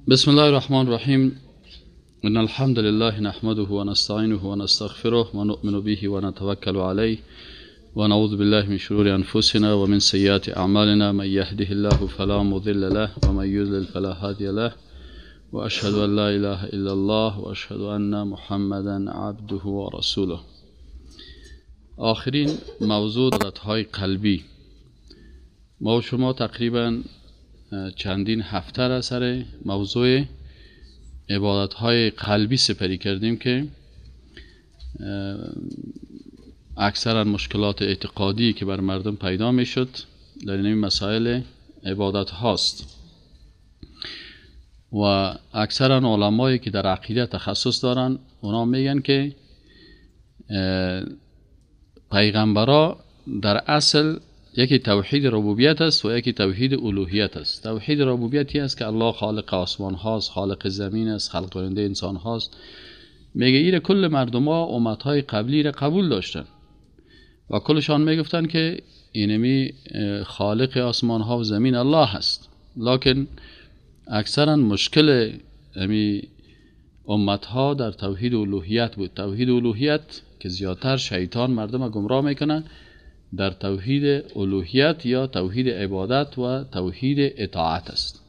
بسم الله الرحمن الرحیم. ان الحمد لله نحمده ونستعینه ونستغفره ونؤمن به ونتوکل علیه ونعوذ بالله من شرور انفسنا ومن سیئات اعمالنا. من یهده الله فلا مضل له ومن یضلل فلا هادی له واشهد ان لا اله الا الله واشهد ان محمدا عبده ورسوله. آخرین موضوع عادت‌های قلبی. ما و شما تقریبا چندین هفته را سر موضوع عبادت‌های قلبی سپری کردیم که اکثرا مشکلات اعتقادی که بر مردم پیدا میشد در این مسائل عبادت هاست و اکثرا علمایی که در عقیده تخصص دارن اونا میگن که پیغمبرا در اصل یکی توحید ربوبیت است و یکی توحید الوهیت است. توحید ربوبیتی است که الله خالق آسمان هاست، خالق زمین است، خلق کننده انسان هاست. میگه ایره کل مردم ها امت های قبلی را قبول داشتن و کلشان میگفتن که اینمی خالق آسمان ها و زمین الله هست. لکن اکثرا مشکل امی امت ها در توحید الوهیت بود. توحید الوهیت که زیادتر شیطان مردم گمراه میکنه در توحید الوهیت یا توحید عبادت و توحید اطاعت است.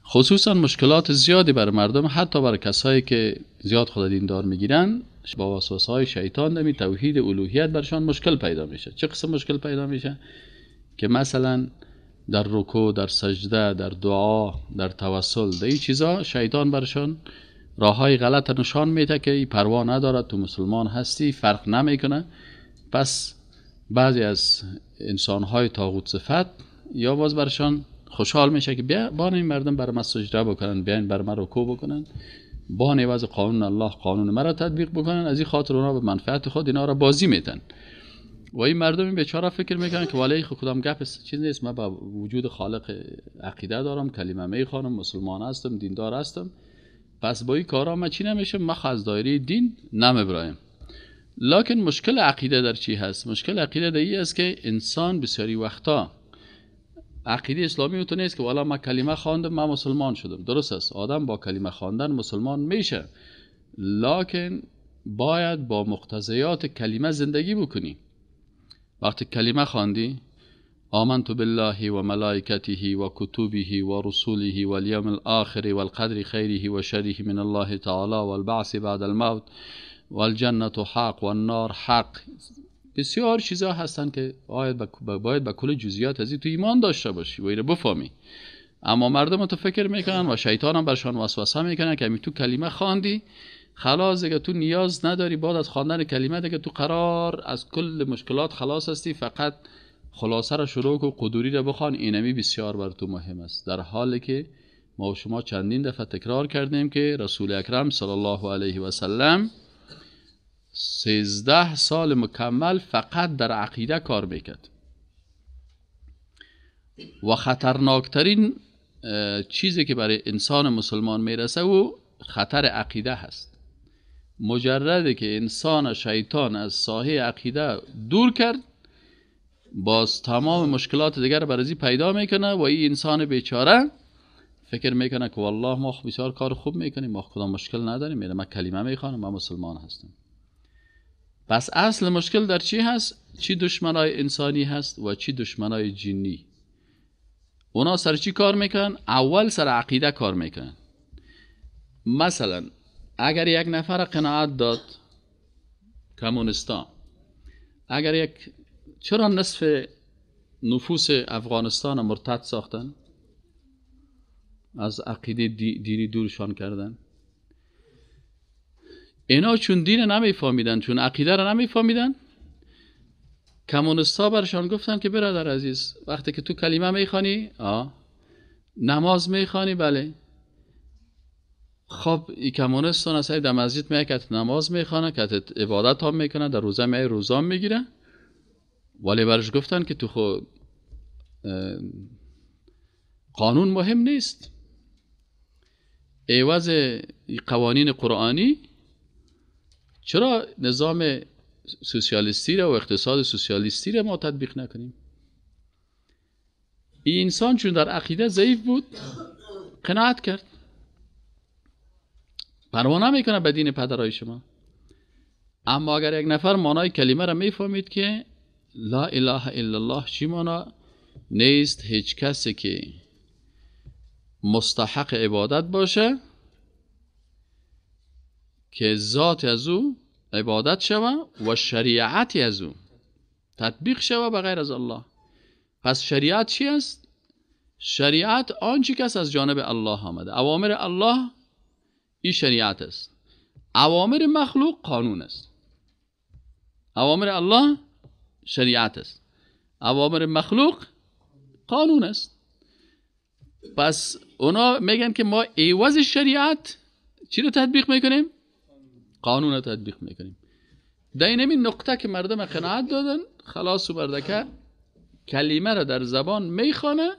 خصوصا مشکلات زیادی بر مردم، حتی بر کسایی که زیاد خود دیندار میگیرن، با وسوسه های شیطان دمی توحید الوهیت برشان مشکل پیدا میشه. چه قسم مشکل پیدا میشه؟ که مثلا در رکوع، در سجده، در دعا، در توسل، در این چیزا شیطان برشان راه های غلط نشان میده که این پروا نداره، تو مسلمان هستی فرق نمیکنه. پس بعضی از انسان‌های طاغوت صفت یا باز برشان خوشحال میشه که بیا بان این مردم بر ما سجده بکنن، بیاین بر ما رکوع بکنن، بان عوض قانون الله قانون مرا تطبیق بکنن. از این خاطر اونا به منفعت خود اینا را بازی میتن و این مردم این بیچاره فکر میکنن که ولی خود کدام گپ چیز نیست، من با وجود خالق عقیده دارم، کلمه میخوانم، مسلمان هستم، دیندار هستم، پس با این کارا من چی نمیشم، من از دایره دین نمیبرایم. لکن مشکل عقیده در چی هست؟ مشکل عقیده در این است که انسان بسیاری وقتا عقیده اسلامی تو نیست که والا من کلمه خواندم من مسلمان شدم. درست است، آدم با کلمه خواندن مسلمان میشه، لکن باید با مقتضیات کلمه زندگی بکنی. وقتی کلمه خواندی، آمنت بالله و ملائکته و کتبه و رسوله و الیوم الاخر والقدر خیره و شره من الله تعالی والبعث بعد الموت والجنة حق والنار حق. بسیار چیزا هستن که باید به کل جزئیات از این تو ایمان داشته باشی و اینو بفهمی. اما مردم تو فکر میکنن و شیطان هم برشان وسوسه میکنن که تو کلمه خواندی خلاص دیگه، تو نیاز نداری بعد از خواندن کلمه دیگه تو قرار از کل مشکلات خلاص هستی، فقط خلاصه را شروع کو، قدوری را بخوان، اینمی بسیار بر تو مهم است. در حالی که ما و شما چندین دفعه تکرار کردیم که رسول اکرم صلی الله علیه و سلم 13 سال مکمل فقط در عقیده کار میکرد و خطرناکترین چیزی که برای انسان مسلمان میرسه و خطر عقیده هست. مجرده که انسان شیطان از ساحه عقیده دور کرد، باز تمام مشکلات دیگر برای پیدا میکنه و این انسان بیچاره فکر میکنه که والله ما بسیار کار خوب میکنیم، ما کدام مشکل نداریم، من کلمه میخوانم، من مسلمان هستم. پس اصل مشکل در چی هست؟ چی دشمنای انسانی هست و چی دشمنای جنی. اونا سر چی کار میکنن؟ اول سر عقیده کار میکنن. مثلا اگر یک نفر قناعت داد کمونستا، اگر یک چرا نصف نفوس افغانستان مرتد ساختن، از عقیده دینی دورشان کردن؟ اینا چون دین نمیفهمیدن، چون عقیده را نمیفهمیدن، کمونستا برشان گفتن که برادر عزیز، وقتی که تو کلمه میخوانی، نماز میخوانی، بله، خب این کمونستان اصلا در مسجد میاد که نماز میخوانه، که عبادت هم میکنه، در روزه میای روزه میگیره، ولی برش گفتن که تو خود قانون مهم نیست، عوض قوانین قرآنی چرا نظام سوسیالیستی را و اقتصاد سوسیالیستی را ما تطبیق نکنیم؟ این انسان چون در عقیده ضعیف بود قناعت کرد، پروا نمیکنه به دین پدرای شما. اما اگر یک نفر معنای کلمه را میفهمید که لا اله الا الله چی معنا، نیست هیچ کسی که مستحق عبادت باشه که ذات از او عبادت شوه و شریعت از او تطبیق شوه بغیر از الله. پس شریعت چی است؟ شریعت آنچه که از جانب الله آمده، اوامر الله این شریعت است. اوامر مخلوق قانون است. اوامر الله شریعت است، اوامر مخلوق قانون است. پس اونا میگن که ما عوض شریعت چی رو تطبیق میکنیم؟ قانون رو تطبیق میکنیم. در این نقطه که مردم قناعت دادن، خلاص و مردکه کلمه را در زبان میخوانه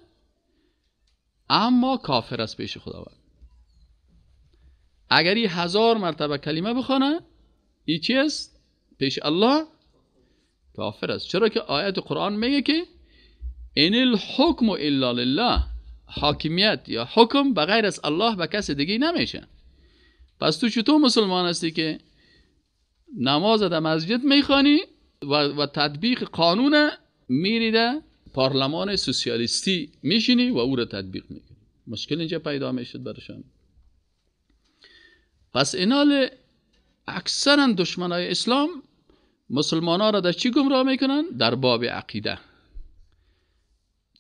اما کافر است پیش خداوند. اگر این 1000 مرتبه کلمه بخوانه، این چی است؟ پیش الله کافر است. چرا که آیت قرآن میگه که ان الحکم الا لله، حاکمیت یا حکم بغیر از الله به کس دیگه نمیشه. پس تو چطور مسلمان هستی که نماز در مسجد میخوانی و تطبیق قانون میری در پارلمان سوسیالیستی میشینی و او را تطبیق میکنی؟ مشکل اینجا پیدا میشد برشان. پس اینال اکثرا دشمنای اسلام مسلمان ها را در چی گمراه میکنن؟ در باب عقیده.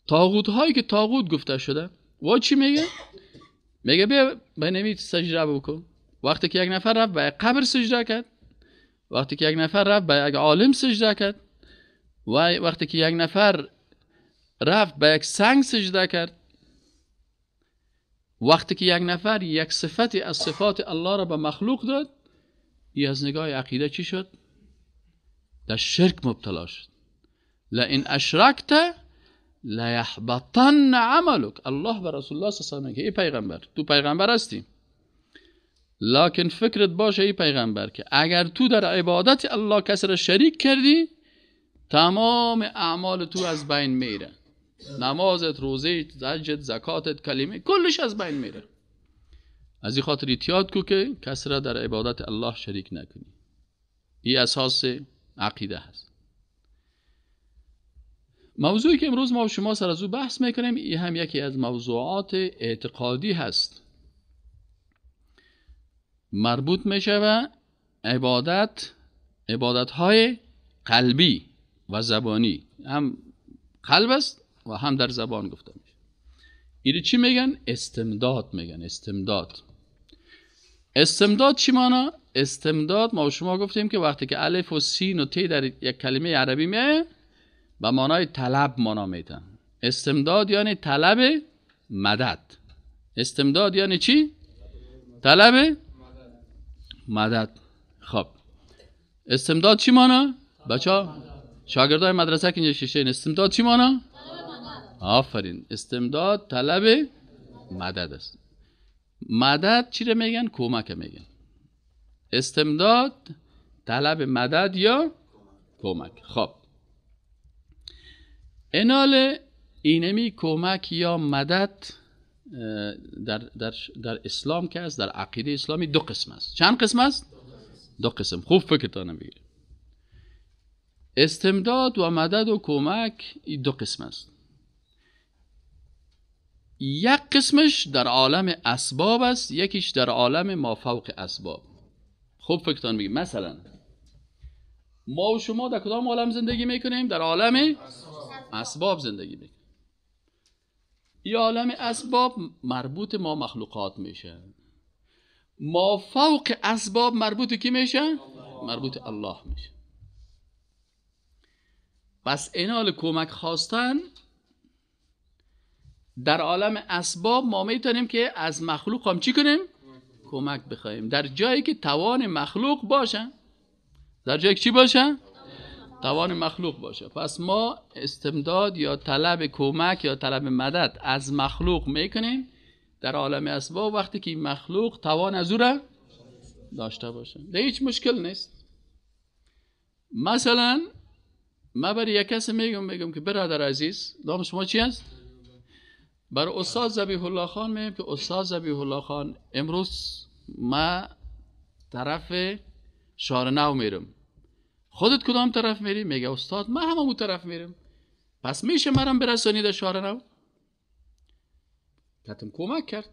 طاغوت هایی که طاغوت گفته شده و چی میگه؟ میگه بیا به نمی سجده بکن. وقتی که یک نفر رفت به قبر سجده کرد، وقتی که یک نفر رفت به یک عالم سجده کرد، و وقتی که یک نفر رفت به یک سنگ سجده کرد، وقتی که یک نفر یک صفتی از صفات الله را به مخلوق داد، ای از نگاه عقیده چی شد؟ در شرک مبتلا شد. لئن اشرکت لیحبطن عملک. الله به رسول الله صلی الله علیه و آله ای پیغمبر، تو پیغمبر هستی، لکن فکرت باشه ای پیغمبر که اگر تو در عبادت الله کسی را شریک کردی، تمام اعمال تو از بین میره. نمازت، روزیت، حجت، زکاتت، کلمه، کلش از بین میره. از این خاطر احتیاط کو که کسی را در عبادت الله شریک نکنی. این اساس عقیده هست. موضوعی که امروز ما و شما سر از او بحث میکنیم، این هم یکی از موضوعات اعتقادی هست. مربوط میشه به عبادت های قلبی و زبانی. هم قلب است و هم در زبان گفته میشه. اینو چی میگن؟ استمداد میگن. استمداد. استمداد چی معنا؟ استمداد ما و شما گفتیم که وقتی که الف و سین و تی در یک کلمه عربی میه به معنای طلب معنا میتن. استمداد یعنی طلب مدد. استمداد یعنی چی؟ طلب مدد. خب استمداد چی معنا؟ بچه شاگردای مدرسه که اینجا شیشه، استمداد چی معنا؟ آفرین. استمداد طلب مدد است. مدد چی رو میگن؟ کمک میگن. استمداد طلب مدد یا کمک. خب اینال اینمی کمک یا مدد در, در, در اسلام که است، در عقیده اسلامی دو قسم است. چند قسم است؟ دو قسم. خوب فکرتان بگیرید. استمداد و مدد و کمک دو قسم است. یک قسمش در عالم اسباب است، یکیش در عالم ما فوق اسباب. خوب فکرتان بگیرید. مثلا ما و شما در کدام عالم زندگی میکنیم؟ در عالم اسباب زندگی میکنیم. این عالم اسباب مربوط ما مخلوقات میشه. ما فوق اسباب مربوط کی میشه؟ مربوط الله میشه. پس اینال کمک خواستن در عالم اسباب ما میتونیم که از مخلوق هم چی کنیم؟ کمک بخوایم. در جایی که توان مخلوق باشه، در جایی که چی باشه؟ توان مخلوق باشه. پس ما استمداد یا طلب کمک یا طلب مدد از مخلوق میکنیم در عالم اسباب وقتی که مخلوق توان از او را داشته باشه. در هیچ مشکل نیست. مثلا ما برای یک کسی میگم که برادر عزیز، نام شما چی است؟ برای استاد ذبیح الله خان میگیم که استاد ذبیح الله خان امروز ما طرف شهر نو میرم، خودت کدام طرف میری؟ میگه استاد من هم اون طرف میرم، پس میشه مرم برسانی در شهر نو؟ کتم کمک کرد.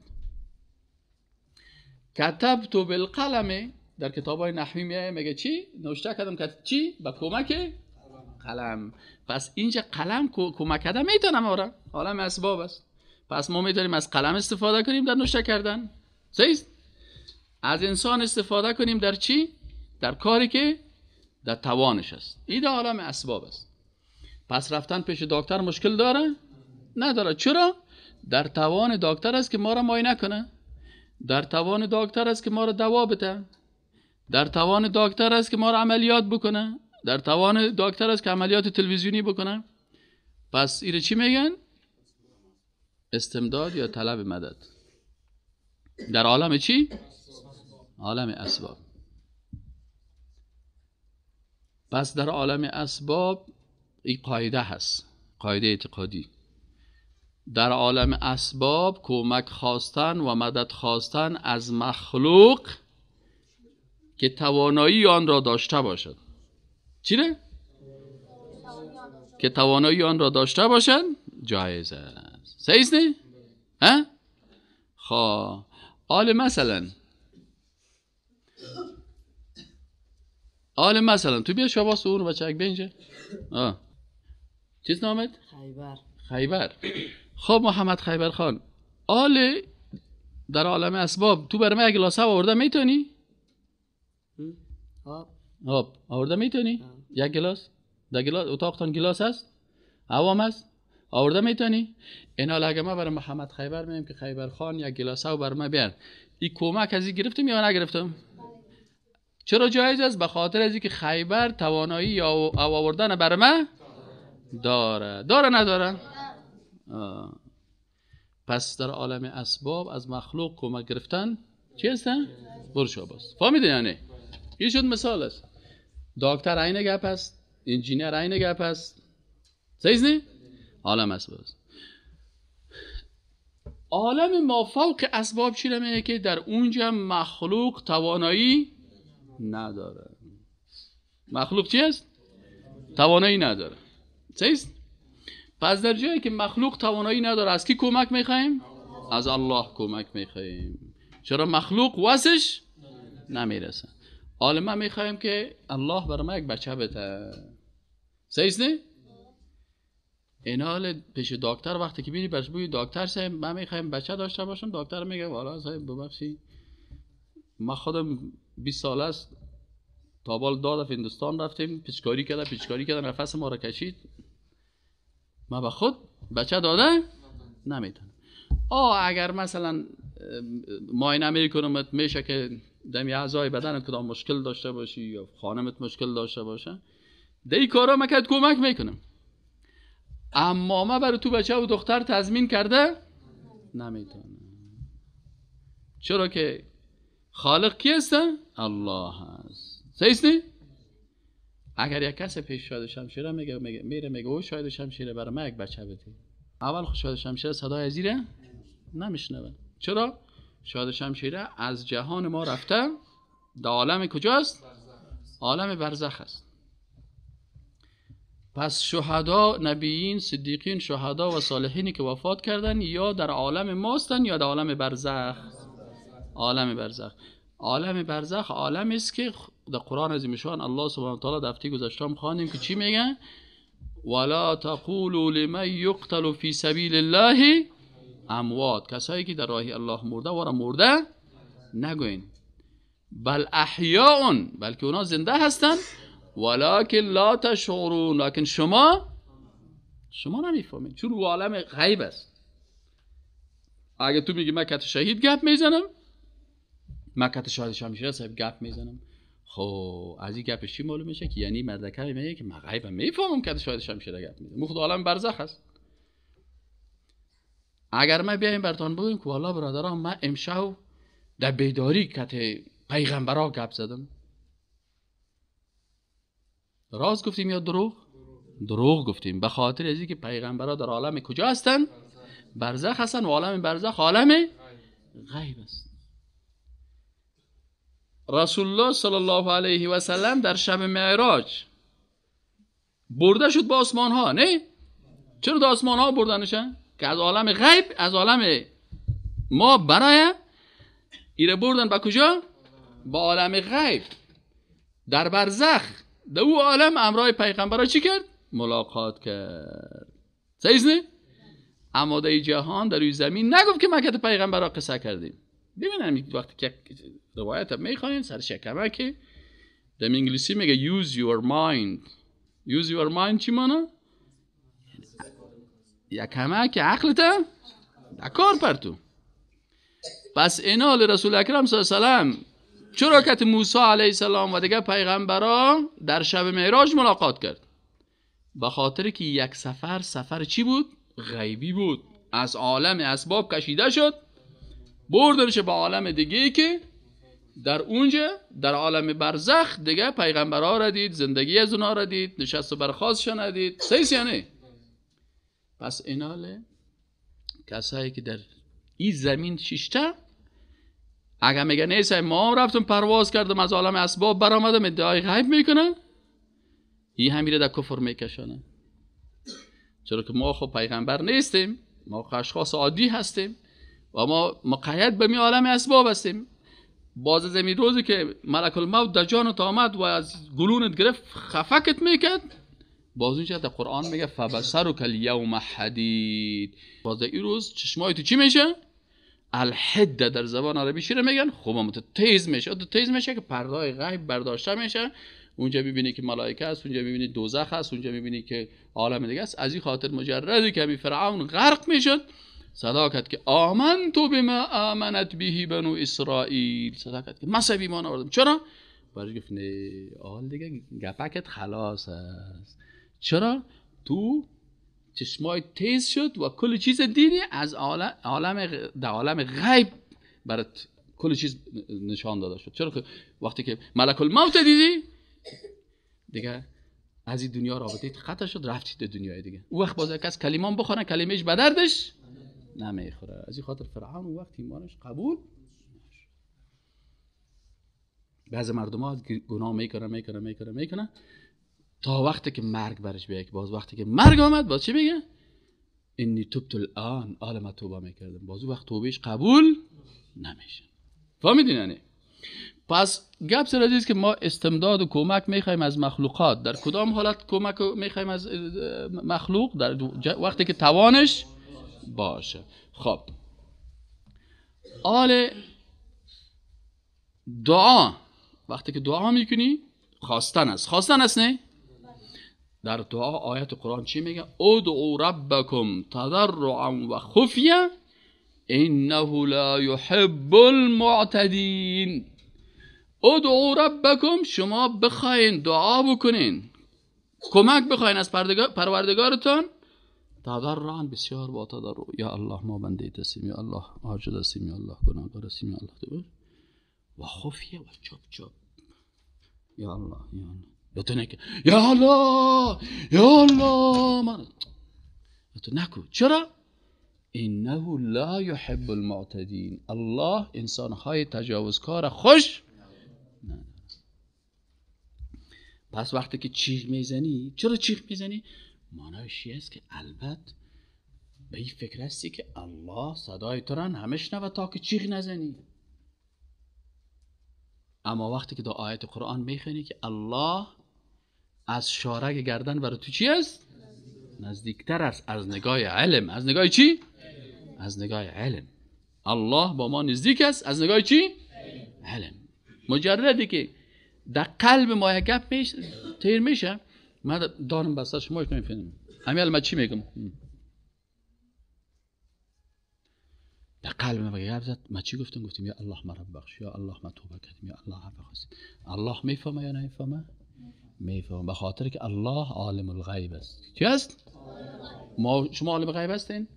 کتبت بالقلم در کتاب های نحوی میایه، میگه چی؟ نوشته کردم که چی؟ با کمک قلم. پس اینجا قلم کمک کرده میتونم، آره عالم اسباب است. پس ما میتونیم از قلم استفاده کنیم در نوشته کردن، صحیح؟ از انسان استفاده کنیم در چی؟ در کاری که در توانش است. این در عالم اسباب است. پس رفتن پیش دکتر مشکل داره؟ نداره. چرا؟ در توان دکتر است که ما را معاینه کنه، در توان دکتر است که ما را دوا بده، در توان دکتر است که ما را عملیات بکنه، در توان دکتر است که عملیات تلویزیونی بکنه. پس ایره چی میگن؟ استمداد یا طلب مدد. در عالم چی؟ عالم اسباب. پس در عالم اسباب این قاعده هست، قاعده اعتقادی. در عالم اسباب کمک خواستن و مدد خواستن از مخلوق که توانایی آن را داشته باشد. چی؟ که توانایی آن را داشته باشد جایز است. صحیح است نه؟ ها؟ خب آل مثلا، آل مثلا تو بیا شباس اون بچه بیا اینجا. چیز نامت؟ خیبر. خیبر. خب محمد خیبر خان، آل در عالم اسباب تو برای من یک گلاس آورده میتونی؟ آب. آب آورده میتونی؟ یک گلاس؟ در گلاس اتاقتان گلاس هست؟ عوام هست؟ آورده میتونی؟ این حالا اگه ما برای محمد خیبر میگم که خیبر خان یک گلاس آب برای من بیار، این کمک از این گرفتم یا نگرفتم؟ چرا جایز است؟ به خاطر از اینکه خیبر توانایی یا آوردن برای من داره. داره نداره؟ پس در عالم اسباب از مخلوق کمک گرفتن چی هستن؟ برو شاباس. فهمیدین یعنی؟ این شد مثال است. دکتر عین گپ است، انجینیر عین گپ است. صحیح نه؟ عالم اسباب است. عالم ما فوق اسباب چی میگه؟ که در اونجا مخلوق توانایی نداره. مخلوق چی است؟ توانایی نداره. صحیح است؟ پس در جایی که مخلوق توانایی نداره از کی کمک میخوایم؟ از الله کمک میخوایم. چرا مخلوق واسش نمیرسه. حالا ما میخوایم که الله برای ما یک بچه بده. صحیح است نه؟ این حال پیش دکتر وقتی که بینی برش بگی دکتر صاحب من میخوایم بچه داشته باشم، دکتر میگه والا صاحب ببخشید ما خودم 20 سال است تا بال داد هندوستان رفتیم، پیچکاری کرده پیچکاری کرده نفس ما را کشید، ما به خود بچه داده نمیتونم. اگر مثلا معاینه میکنم میشه که دمی اعضای بدنت کدام مشکل داشته باشی یا خانمت مشکل داشته باشه، دی کارا من که کمک میکنم، اما ما برای تو بچه و دختر تضمین کرده نمیتونم. چرا که خالق کی است؟ الله است. صحیح است؟ اگر یک کس پیش شاهد شمشیره میگه میره میگه او شاهد شمشیره برای من یک بچه بده، اول خود شاهد شمشیره صدای ازیره نمیشنوه. چرا؟ شاهد شمشیره از جهان ما رفته در عالم کجاست؟ عالم برزخ است. پس شهدا، نبیین، صدیقین، شهدا و صالحینی که وفات کردن یا در عالم ماستن یا در عالم برزخ. عالم برزخ، عالم برزخ عالم است که در قرآن عظیم شان الله سبحانه و تعالی در هفته گذشته هم خواندیم که چی میگن؟ ولا تقولوا لمن یقتل فی سبیل الله اموات. کسایی که در راه الله مرده وارا مرده نگوین، بل احیاء، بلکه اونا زنده هستن، ولکن لا تشعرون، لکن شما نمیفهمید، چون او عالم غیب است. اگه تو میگی من کت شهید گپ میزنم، من کت شاهد شمشیره صاحب گپ میزنم، خب از این گپش چی معلوم میشه؟ که یعنی مردکه میگه که من غیبم میفهمم کت شاهد شمشیره گپ میزنم، خود عالم برزخ است. اگر ما بیایم براتون بگیم که والله برادران من امشب در بیداری کت پیغمبرا گپ زدم، راست گفتیم یا دروغ؟ دروغ گفتیم، به خاطر از اینکه پیغمبرا در عالم کجا هستن؟ برزخ هستن و عالم برزخ عالم غیب است. رسول الله صلی الله علیه و سلم در شب معراج برده شد به آسمان ها، نه؟ چرا به آسمان ها بردنشن؟ که از عالم غیب، از عالم ما برای ایره بردن به کجا؟ به عالم غیب، در برزخ، در او عالم امرای پیغمبرا چی کرد؟ ملاقات کرد. صحیح نه؟ اما در جهان، در روی زمین نگفت که ما که پیغمبرا قصه کردیم. ببینم وقتی که روایت میخوانین سر شکمه که در انگلیسی میگه use your mind. use your mind چی مانا؟ یکمه که عقلت در کار پرتو. پس اینال رسول اکرم صلی الله علیه و سلم چرا که موسی علیه السلام و دیگه پیغمبرا در شب معراج ملاقات کرد؟ به خاطر که یک سفر، سفر چی بود؟ غیبی بود. از عالم اسباب کشیده شد، بردنش به عالم دیگه که در اونجا در عالم برزخ دیگه پیغمبرا را دید، زندگی از اونا را دید، نشست و برخاستشان را دید. صحیح یعنی؟ پس اینال کسایی که در این زمین شیشته، اگر میگه نیست ما رفتم پرواز کردم از عالم اسباب برآمدم، ادعای غیب میکنه، این همیره در کفر میکشانه. چرا که ما خب پیغمبر نیستیم، ما اشخاص عادی هستیم و ما مقید به می عالم اسباب هستیم. باز از این روزی که ملک الموت در جانت آمد و از گلونت گرفت خفکت میکرد، باز اونجا در قرآن میگه فبصرک الیوم حدید. باز این روز چشمای تو چی میشه؟ الحده در زبان عربی چی رو میگن؟ خب هم تو تیز میشه، تو تیز میشه که پردای غیب برداشته میشه. اونجا میبینی که ملائکه است، اونجا میبینی دوزخ است، اونجا میبینی که عالم دیگه است. از این خاطر مجردی که فرعون غرق میشد صدا کرد که آمنت بما آمنت به بنو اسرائیل. صدا کرد که من ایمان آوردم. چرا؟ برای گفت نه آل دیگه گپکت خلاص است. چرا؟ تو چشمای تیز شد و کل چیز دیدی، از عالم در عالم غیب برات کل چیز نشان داده شد. چرا که وقتی که ملک الموت دیدی دیگه از این دنیا رابطه قطع شد، رفتی به دنیای دیگه. او وقت باز کس کلمان بخونه کلمهش به دردش نمیخوره. از این خاطر فرعون اون وقت ایمانش قبول نشد. بعض مردم ها گناه میکنه میکنه میکنه میکنه تا وقتی که مرگ برش بیاد. باز وقتی که مرگ آمد باز چی میگه؟ انی تبت الان، آل ما توبه میکردم. باز وقت توبهش قبول نمیشه. فهمیدین یعنی؟ پس گپ سر عزیز که ما استمداد و کمک میخوایم از مخلوقات. در کدام حالت کمک میخوایم از مخلوق؟ در وقتی که توانش باشه. خب آل دعا، وقتی که دعا میکنی خواستن است، خواستن است نه؟ در دعا آیت قرآن چی میگه؟ ادعوا ربکم تضرعا و خفیه انه لا یحب المعتدین. ادعوا ربکم، شما بخواین دعا بکنین، کمک بخواین از پروردگارتون، تضرعا، بسیار با تضرع، یا الله ما بنده هستیم، یا الله عاجز هستیم، یا الله گناهکار هستیم، یا الله، و خفیه و چپ چپ، یا الله یا الله، یا تو نکن یا الله یا الله من، یا تو نکن. چرا؟ انه لا یحب المعتدین. الله انسانهای تجاوزکار خوش نداره. پس وقتی که چیغ میزنی، چرا چیغ میزنی؟ معنایش است که البته به این فکر هستی که الله صدای تو را نمیشنوه تا که چیغ نزنی. اما وقتی که در آیت قرآن میخونی که الله از شارگ گردن برای تو چی است؟ نزدیکتر است از نگاه علم. از نگاه چی؟ از نگاه علم. الله با ما نزدیک است از نگاه چی؟ علم. مجردی که در قلب ما یک گپ میشه تیر میشه، من دارم بسته شما نمیفهمم همین الان من چی میگم. در قلب من گپ زد، من چی گفتم؟ گفتم یا الله مرا ببخش، یا الله ما توبه کردیم، یا الله عفو خواستیم. الله میفهمه یا نمیفهمه؟ میفهمه، به خاطر که الله عالم الغیب است. چی است؟ ما شما عالم غیب هستین؟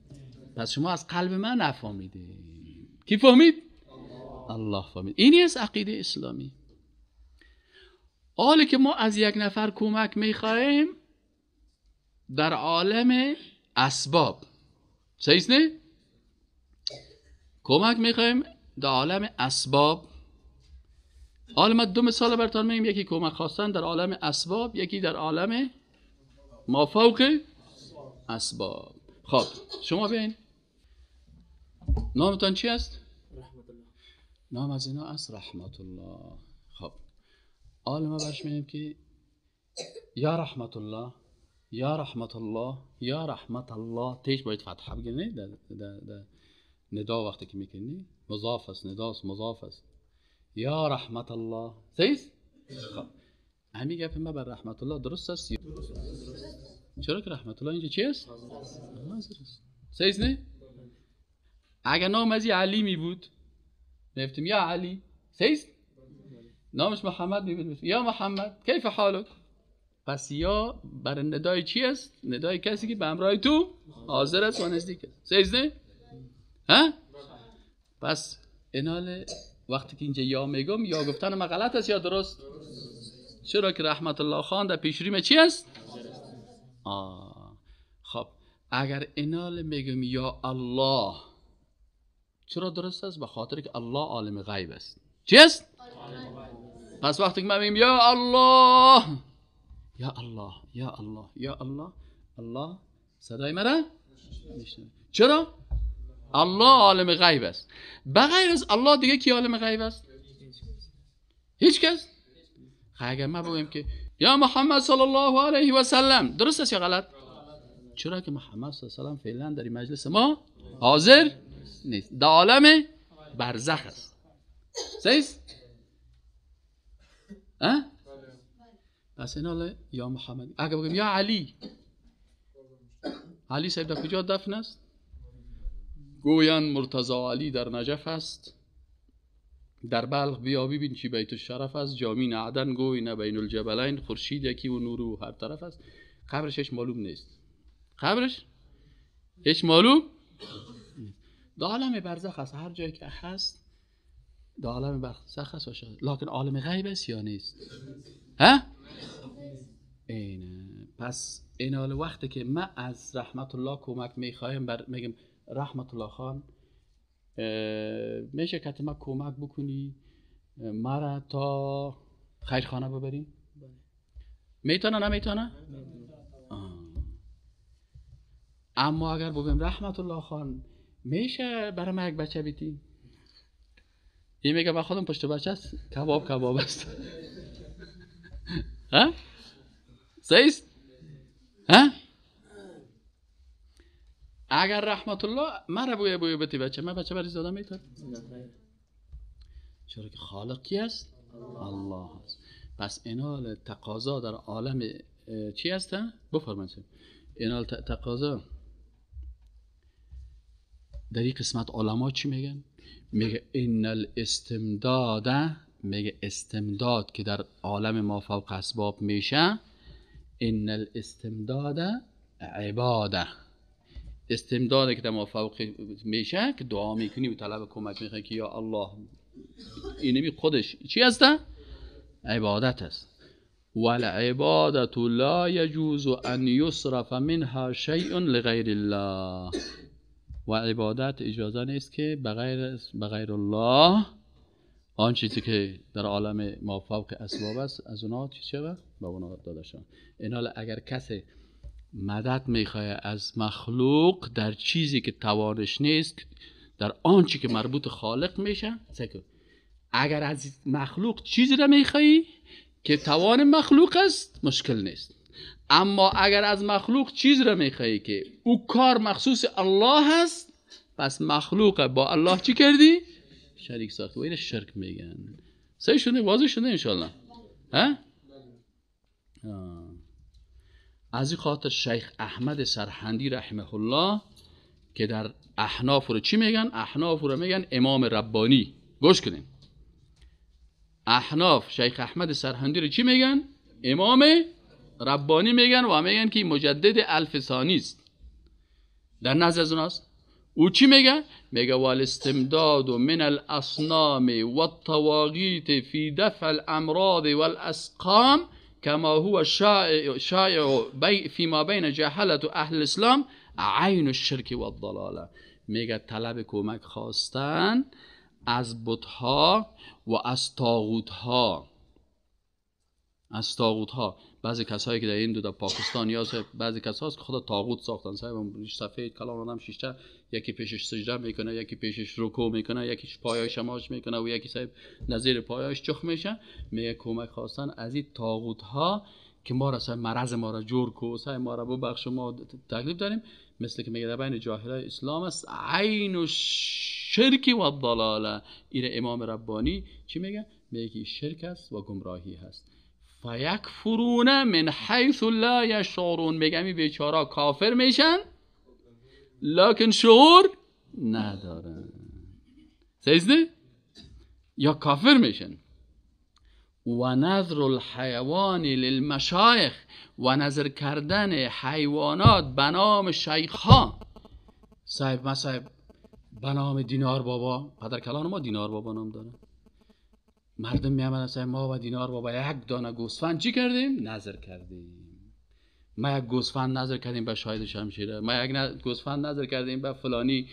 پس شما از قلب من نفهمیدین. کی فهمید؟ الله فهمید. اینی است عقیده اسلامی. حالی که ما از یک نفر کمک میخواهیم در عالم اسباب، صحیح نه؟ کمک میخوایم در عالم اسباب. حالا دو مثال براتون میگم، یکی کمک خواستن در عالم اسباب، یکی در عالم مافوق اسباب. خب شما ببین نامتان چی است؟ رحمت الله. نام از اینا است رحمت الله. خب حالا ما برش میگیم که یا رحمت الله، یا رحمت الله، یا رحمت الله. تیش باید فتحه بگیرنی در ندا وقتی که میکنی مضاف است، نداست، مضاف است. یا رحمت الله، صحیح؟ خب همین گپ ما بر رحمت الله درست است؟ چرا که رحمت الله اینجا چی است؟ حاضر است. صحیح نه؟ اگر نام از علی می بود میگفتیم یا علی، صحیح؟ نامش محمد می بود، یا محمد کیف حالک؟ پس یا بر ندای چی است؟ ندای کسی که به همراه تو حاضر است و نزدیک است. صحیح نه؟ ها؟ پس اینال وقتی که اینجا یا میگم، یا گفتن ما غلط است یا درست؟ چرا که رحمت الله خان در پیشروی چی است؟ خب اگر اینال میگم یا الله، چرا درست است؟ به خاطر که الله عالم غیب است. چی است؟ پس وقتی که من میگم یا الله، یا الله، یا الله، یا الله، الله صدای مرا میشنوه. چرا؟ الله عالم غیب است. بغیر از الله دیگه کی عالم غیب است؟ هیچ کس. اگر ما بگویم که یا محمد صلی الله علیه و سلم، درست است یا غلط؟ چرا که محمد صلی الله علیه و سلم فعلا در مجلس ما حاضر نیست، در عالم برزخ است. صحیح است؟ پس اینا یا محمد. اگر بگیم یا علی، علی صاحب در کجا دفن است؟ گویان مرتضی علی در نجف است، در بلخ بیا ببین چی بیت الشرف است، جامین عدن گوی نه بین الجبلین، خورشید یکی و نور و هر طرف است. قبرش هیچ معلوم نیست، قبرش هیچ معلوم. در عالم برزخ است، هر جایی که هست در عالم برزخ است، لکن عالم غیب است یا نیست؟ ها؟ اینه. پس این حال وقتی که من از رحمت الله کمک میخوایم، میگم رحمت الله خان میشه که ما کمک بکنی مرا تا خیرخانه ببریم؟ میتونه نمیتونه؟ اما اگر بگم رحمت الله خان میشه برای من یک بچه بیتی؟ این میگه من خودم پشت بچه است، کباب کباب است. ها؟ صحیح است؟ ها؟ اگر رحمت الله مرا بوی بوی بتی بچه، من بچه برای دادم میتونم؟ چرا که خالق کی است؟ الله است. پس اینال تقاضا در عالم چی است؟ بفرمایید. اینال تقاضا در این قسمت علما چی میگن؟ میگه ان الاستمداد، میگه استمداد که در عالم ما فوق اسباب میشه، ان الاستمداد عباده. استمداد که در ما فوق میشه که دعا میکنی و طلب کمک میخوای که یا الله، اینمی خودش چی هست؟ عبادت است. والعبادة لا يجوز ان يصرف منها شیء لغیر الله. و عبادت اجازه نیست که بغیر الله آن چیزی که در عالم ما فوق اسباب است از اونها چیز شود به اونها داده شود. این حال اگر کسی مدد میخواه از مخلوق در چیزی که توانش نیست، در آنچه که مربوط خالق میشه، اگر از مخلوق چیزی را میخوایی که توان مخلوق است مشکل نیست، اما اگر از مخلوق چیز را میخوایی که او کار مخصوص الله است، پس مخلوق با الله چی کردی؟ شریک ساخت و این شرک میگن. صحیح شده؟ واضح شده انشالله؟ ها؟ از این خاطر شیخ احمد سرهندی رحمه الله که در احناف رو چی میگن؟ احناف رو میگن امام ربانی. گوش کنین، احناف شیخ احمد سرهندی رو چی میگن؟ امام ربانی میگن و میگن که مجدد الف ثانی است در نزد از اوناست. او چی میگه؟ میگه والاستمداد من الاصنام والطواغیت فی دفع الامراض والاسقام كما هو شائع فيما بين جهلة اهل الاسلام عین الشرک والضلاله. میگه طلب کمک خواستن از بت‌ها و از طاغوت‌ها، از طاغوت‌ها. بعضی کسایی که در این دو در پاکستان یا بعضی کسا هست که خدا طاغوت ساختن، صاحب سفید کلام آدم شیشته، یکی پیشش سجده میکنه، یکی پیشش رکوع میکنه، یکیش پایش ماش میکنه و یکی صاحب نظیر پایش چخ میشه. میگه کمک خواستن از این طاغوت‌ها که ما را صاحب مرض ما را جور کو، صاحب ما را ببخش، ما تکلیف داریم. مثل که میگه در بین جاهلای اسلام است عین الشرک و الضلاله. این امام ربانی چی میگه؟ میگه شرک است و گمراهی هست. فیکفرون من حیث لا یشعرون. میگه می بیچارا کافر میشن لکن شعور ندارن. سیزده؟ یا کافر میشن. و نذر الحیوان للمشایخ، و نظر کردن حیوانات به نام شیخ ها. صاحب ما صاحب به نام دینار بابا، پدر کلان ما دینار بابا نام داره. مردم می آمدن صاحب ما و دینار بابا یک دانه گوسفند چی کردیم؟ نظر کردیم. ما یک گوسفند نظر کردیم به شاهد شمشیره، ما یک گوسفند نظر کردیم به فلانی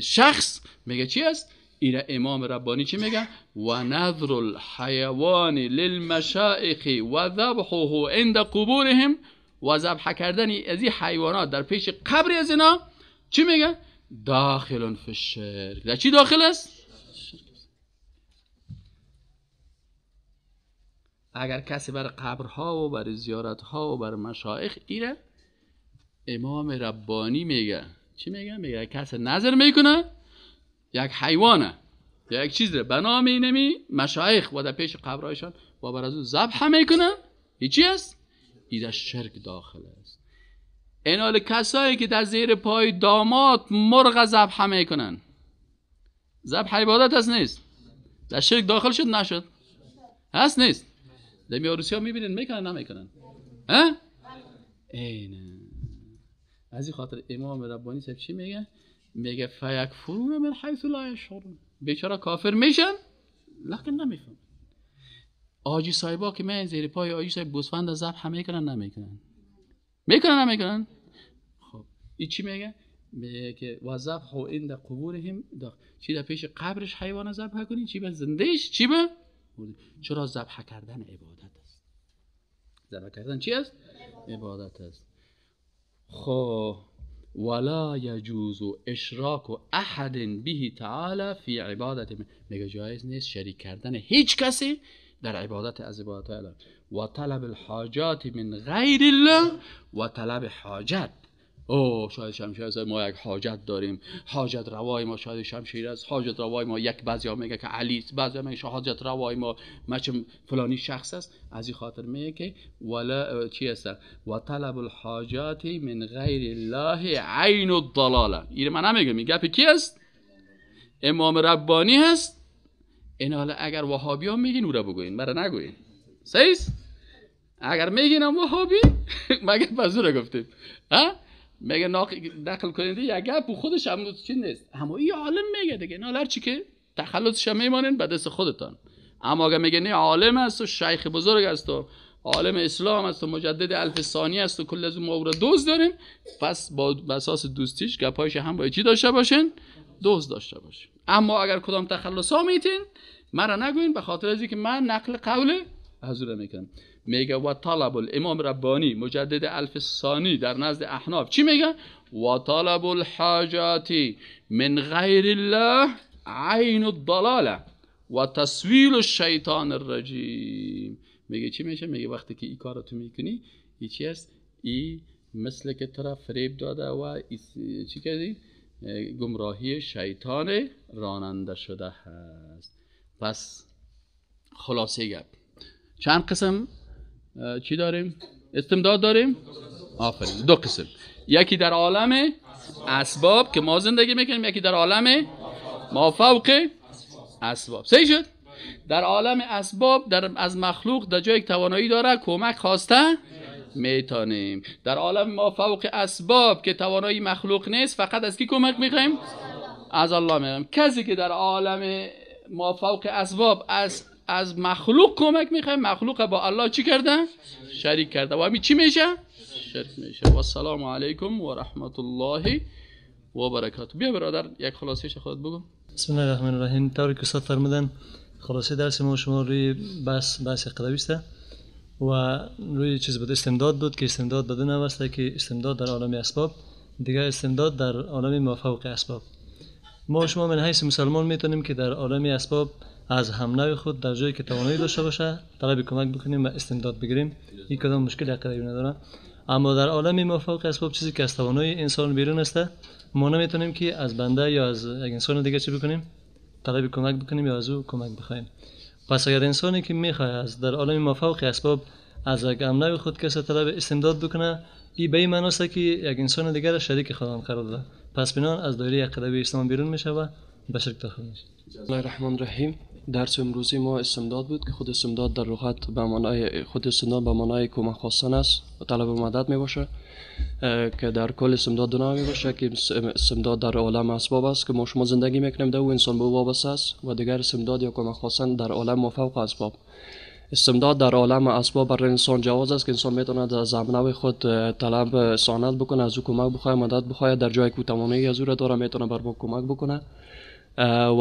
شخص. میگه چی است؟ ایره امام ربانی چی میگه؟ و نذر الحیوان للمشایخ و ذبحه عند قبورهم، و ذبح کردن از این حیوانات در پیش قبر از اینا چی میگه؟ داخل فی الشرک. در چی داخل است؟ اگر کسی بر قبرها و بر زیارتها و بر مشایخ، ایره امام ربانی میگه چی میگه؟ میگه کسی نظر میکنه یک حیوانه یا یک چیز به نام اینمی مشایخ و در پیش قبرهایشان و بر از او ذبح میکنه، این چی است؟ این در شرک داخل است. این حال کسایی که در زیر پای داماد مرغ ذبح میکنن، ذبح عبادت هست نیست؟ در شرک داخل شد نشد؟ هست نیست؟ در میاروسی ها میبینین میکنن نمیکنن؟ ها؟ اینه. از این خاطر امام ربانی صاحب چی میگه؟ میگه فیکفرون من حیث لا یشعرون. بیچاره کافر میشن لکن نمیفهم. آجی صاحبا که من زیر پای آجی صاحب گوسفند ذبح میکنن نمیکنن؟ میکنن نمیکنن؟ خب این چی میگه؟ میگه که و ذبح عند قبورهم، چی در پیش قبرش حیوان ذبح کنی، چی به زندهش، چی به چرا ذبح کردن عبادت است. ذبح کردن چی است؟ عبادت است. خب ولا یجوز اشراک احد به تعالی فی عبادت، میگه جایز نیست شریک کردن هیچ کسی در عبادت از عبادت الله. و طلب الحاجات من غیر الله، و طلب حاجت. او شاید شمشیر است، ما یک حاجت داریم، حاجت روای ما شاید شمشیر است، حاجت روای ما یک، بعضیا میگه که علی است، بعضیا میگه حاجت روای ما مچم فلانی شخص است. از این خاطر میگه که ولا چی است؟ و طلب الحاجات من غیر الله عین الضلاله. این من نمیگم، این گپ کی است؟ امام ربانی هست. این حالا اگر وهابی ها میگین او را بگوین، مرا نگوین. صحیح؟ اگر میگین هم وهابی مگه پس گفتیم ها؟ میگه نقل کننده یک گپ خودش هم چی نیست، اما این عالم میگه دیگه، نه هر چی که تخلصش میمانین به دست خودتان. اما اگه میگه نه عالم است و شیخ بزرگ است و عالم اسلام است و مجدد الف ثانی است و کل از ما او را دوست داریم، پس با اساس دوستیش گپایش هم باید چی داشته باشین؟ دوست داشته باشین. اما اگر کدام تخلص ها میتین مرا نگوین، به خاطر از اینکه من نقل قول حضور میکنم. میگه و طلب الامام ربانی مجدد الف ثانی در نزد احناف چی میگه؟ و طلب الحاجات من غیر الله عین الضلاله و تسویل الشیطان الرجیم. میگه چی میشه؟ میگه وقتی که این کارو تو میکنی، این چی است؟ این مثل که تو را فریب داده و چی کردی؟ گمراهی شیطان راننده شده هست. پس خلاصه گپ چند قسم چی داریم؟ استمداد داریم؟ آفرین، دو قسم. یکی در عالم اسباب که ما زندگی میکنیم، یکی در عالم ما فوق اسباب. صحیح شد؟ در عالم اسباب در از مخلوق در جایی که توانایی داره کمک خواسته میتونیم. در عالم ما فوق اسباب که توانایی مخلوق نیست، فقط از کی کمک میخوایم؟ از الله میخوایم. کسی که در عالم ما فوق اسباب از مخلوق کمک میخوایم، مخلوق با الله چی کرده؟ شریک کرده. و همین چی میشه؟ شرک میشه. و السلام علیکم و رحمت الله و برکاته. بیا برادر یک خلاصه خودت بگو. بسم الله الرحمن الرحیم. طوری که استاد فرمودن خلاصه درس ما شما روی بحث عقیدوی است و روی چیز بود، استمداد بود که استمداد به دو نوع است، که استمداد در عالم اسباب، دیگر استمداد در عالم مافوق اسباب. ما شما من حیث مسلمان میتونیم که در عالم اسباب از هم نوع خود در جایی که توانایی داشته باشه طلب کمک بکنیم و استمداد بگیریم، این کدام مشکل عقیدوی نداره. اما در عالم مافوق اسباب چیزی که از توانایی انسان بیرون است، ما نمیتونیم که از بنده یا از یک انسان دیگه چی بکنیم، طلب کمک بکنیم یا از او کمک بخوایم. پس اگر انسانی که میخواد از در عالم مافوق اسباب از یک هم نوع خود کسی طلب استمداد بکنه، این به این معنی است که یک انسان دیگر شریک خدا قرار داده. پس بنان از دایره عقیدوی اسلام بیرون میشه و به شرک داخل میشه. بسم الله الرحمن الرحیم. درس امروزی ما استمداد بود که خود استمداد در لغت به معنای خود استمداد به معنای کمک خواستن است و طلب مدد می باشه که در کل استمداد دو نوع می باشه که استمداد در عالم اسباب است که ما شما زندگی میکنیم در او انسان به او وابسته است، و دیگر استمداد یا کمک خواستن در عالم مافوق اسباب. استمداد در عالم اسباب برای انسان جواز است که انسان میتواند از همنوع خود طلب استعانت بکنه، از او کمک بخواد، مدد بخواد، در جایی که توانایی از او را داره میتونه بر ما کمک بکنه. و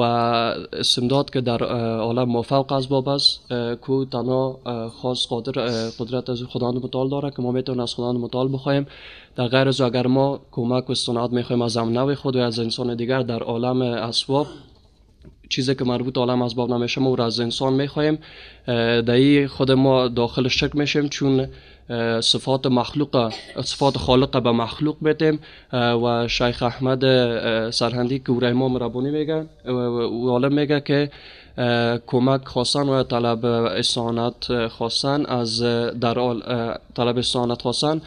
استمداد که در عالم مافوق اسباب است که تنها خاص قادر قدرت از خداوند متعال داره که ما میتونیم از خداوند متعال بخوایم. در غیر از اگر ما کمک و استعانت میخوایم از همنوع خود و از انسان دیگر در عالم اسباب، چیزی که مربوط عالم اسباب نمیشه ما از انسان میخوایم، در خود ما داخل شرک میشیم، چون صفات مخلوق صفات خالق به مخلوق بدیم. و شیخ احمد سرهندی که او امام ربانی میگه و عالم میگه که کمک خواستن و طلب استعانت خواستن از در طلب استعانت خواستن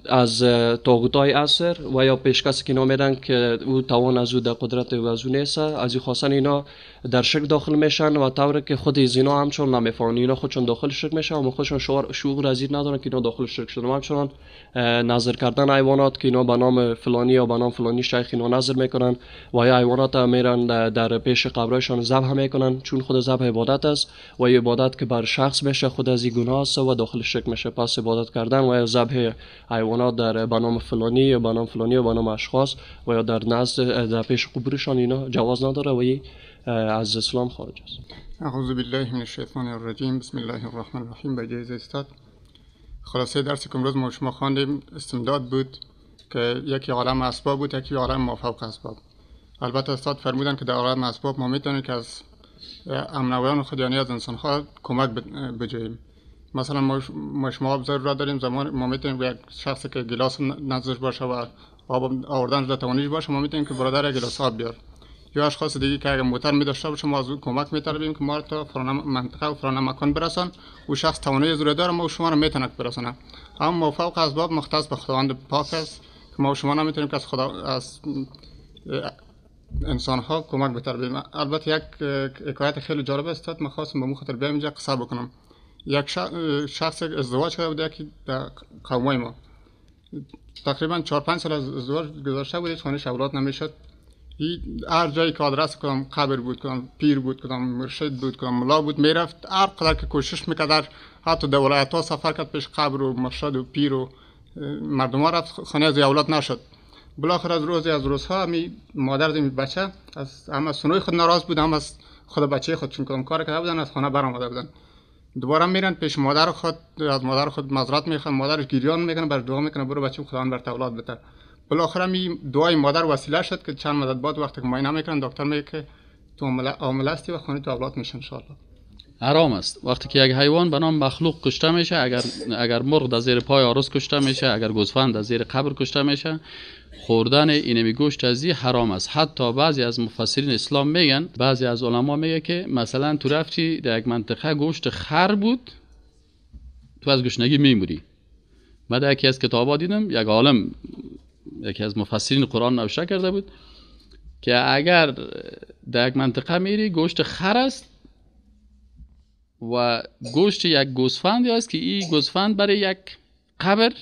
از طاغوت‌های عصر و یا پیشکسی که اینا میرن که او توان از او در قدرت و از او نیست، از او خواستن اینا در شرک داخل میشن و طوری که خود از اینا همچون نمیفهمن، اینا خودشون داخل شرک میشن و خودشون شعور از این ندارن که اینا داخل شرک شدن. همچنان نظر کردن حیوانات که اینا به نام فلانی یا به نام فلانی شیخ اینا نظر میکنن و یا حیوانات میرن در پیش قبرشان ذبح میکنن، چون خود ذبح عبادت است و عبادت که بر شخص میشه خود از این گناه است و داخل شرک میشه. پس عبادت کردن و یا ذبح حیوانات در به نام فلانی یا به نام فلانی یا به نام اشخاص و یا در نزد در پیش قبورشان اینا جواز نداره و از اسلام خارج است. اعوذ بالله من الشیطان الرجیم. بسم الله الرحمن الرحیم. به اجازه استاد خلاصه درسی که امروز ما شما خواندیم استمداد بود که یکی عالم اسباب بود، یکی عالم مافوق اسباب. البته استاد فرمودن که در عالم اسباب ما میتونیم که از امنویان خود یعنی از انسان‌ها کمک بجوییم. مثلا ما شما آب ضرورت داریم، زمان ما میتونیم یک شخصی که گلاس نزدش باشه و آب آوردن در توانیش باشه، ما میتونیم که برادر گلاس آب بیار. یا اشخاص دیگه که اگر موتر می داشته باشه ما از او کمک میطلبیم که ما تا فلان منطقه و فلان مکان برسان، او شخص توانایی زور داره ما شما رو میتونه برسانه. اما فوق اسباب مختص به خداوند پاک است که ما شما نمیتونیم که از خدا از انسان ها کمک بطلبیم. البته یک حکایت خیلی جالب است، من خواستم به مو خاطر بیام اینجا قصه بکنم. یک شخص ازدواج کرده بود، یکی در قومای ما تقریبا 4-5 سال از ازدواج گذشته بود، هیچ خانه‌اش اولاد نمیشد. هر جایی که آدرس کدام قبر بود، کدام پیر بود، کدام مرشد بود، کدام ملا بود میرفت، هر قدر که کوشش میکرد، حتی در ولایت ها سفر کرد پیش قبر و مرشد و پیر و مردم ها رفت، خانه از اولاد نشد. بالاخره از روزی از روزها می مادر می بچه از هم از سنوی خود ناراض بود، هم از خود بچه خود، چون کدام کار کرده بودن از خانه برآمده بودن. دوباره میرن پیش مادر خود، از مادر خود معذرت میخوان، مادرش گریان میکنه، بر دعا میکنه برو بچه خداوند بر اولاد بده. بالاخره می دعای مادر وسیله شد که چند مدت بعد وقتی که معاینه میکنن دکتر میگه که تو عامل هستی و خانه تو اولاد میشه ان شاء الله. حرام است وقتی که یک حیوان به نام مخلوق کشته میشه، اگر مرغ در زیر پای آرز کشته میشه، اگر گوسفند در زیر قبر کشته میشه، خوردن اینمی گوشت ازی حرام است. حتی بعضی از مفسرین اسلام میگن، بعضی از علما میگه که مثلا تو رفتی در یک منطقه گوشت خر بود، تو از گشنگی میموری. بعد یکی از کتابا دیدم یک عالم، یکی از مفسرین قرآن نوشته کرده بود که اگر در یک منطقه میری گوشت خر است و گوشت یک گوسفندی است که این گوسفند برای یک قبر،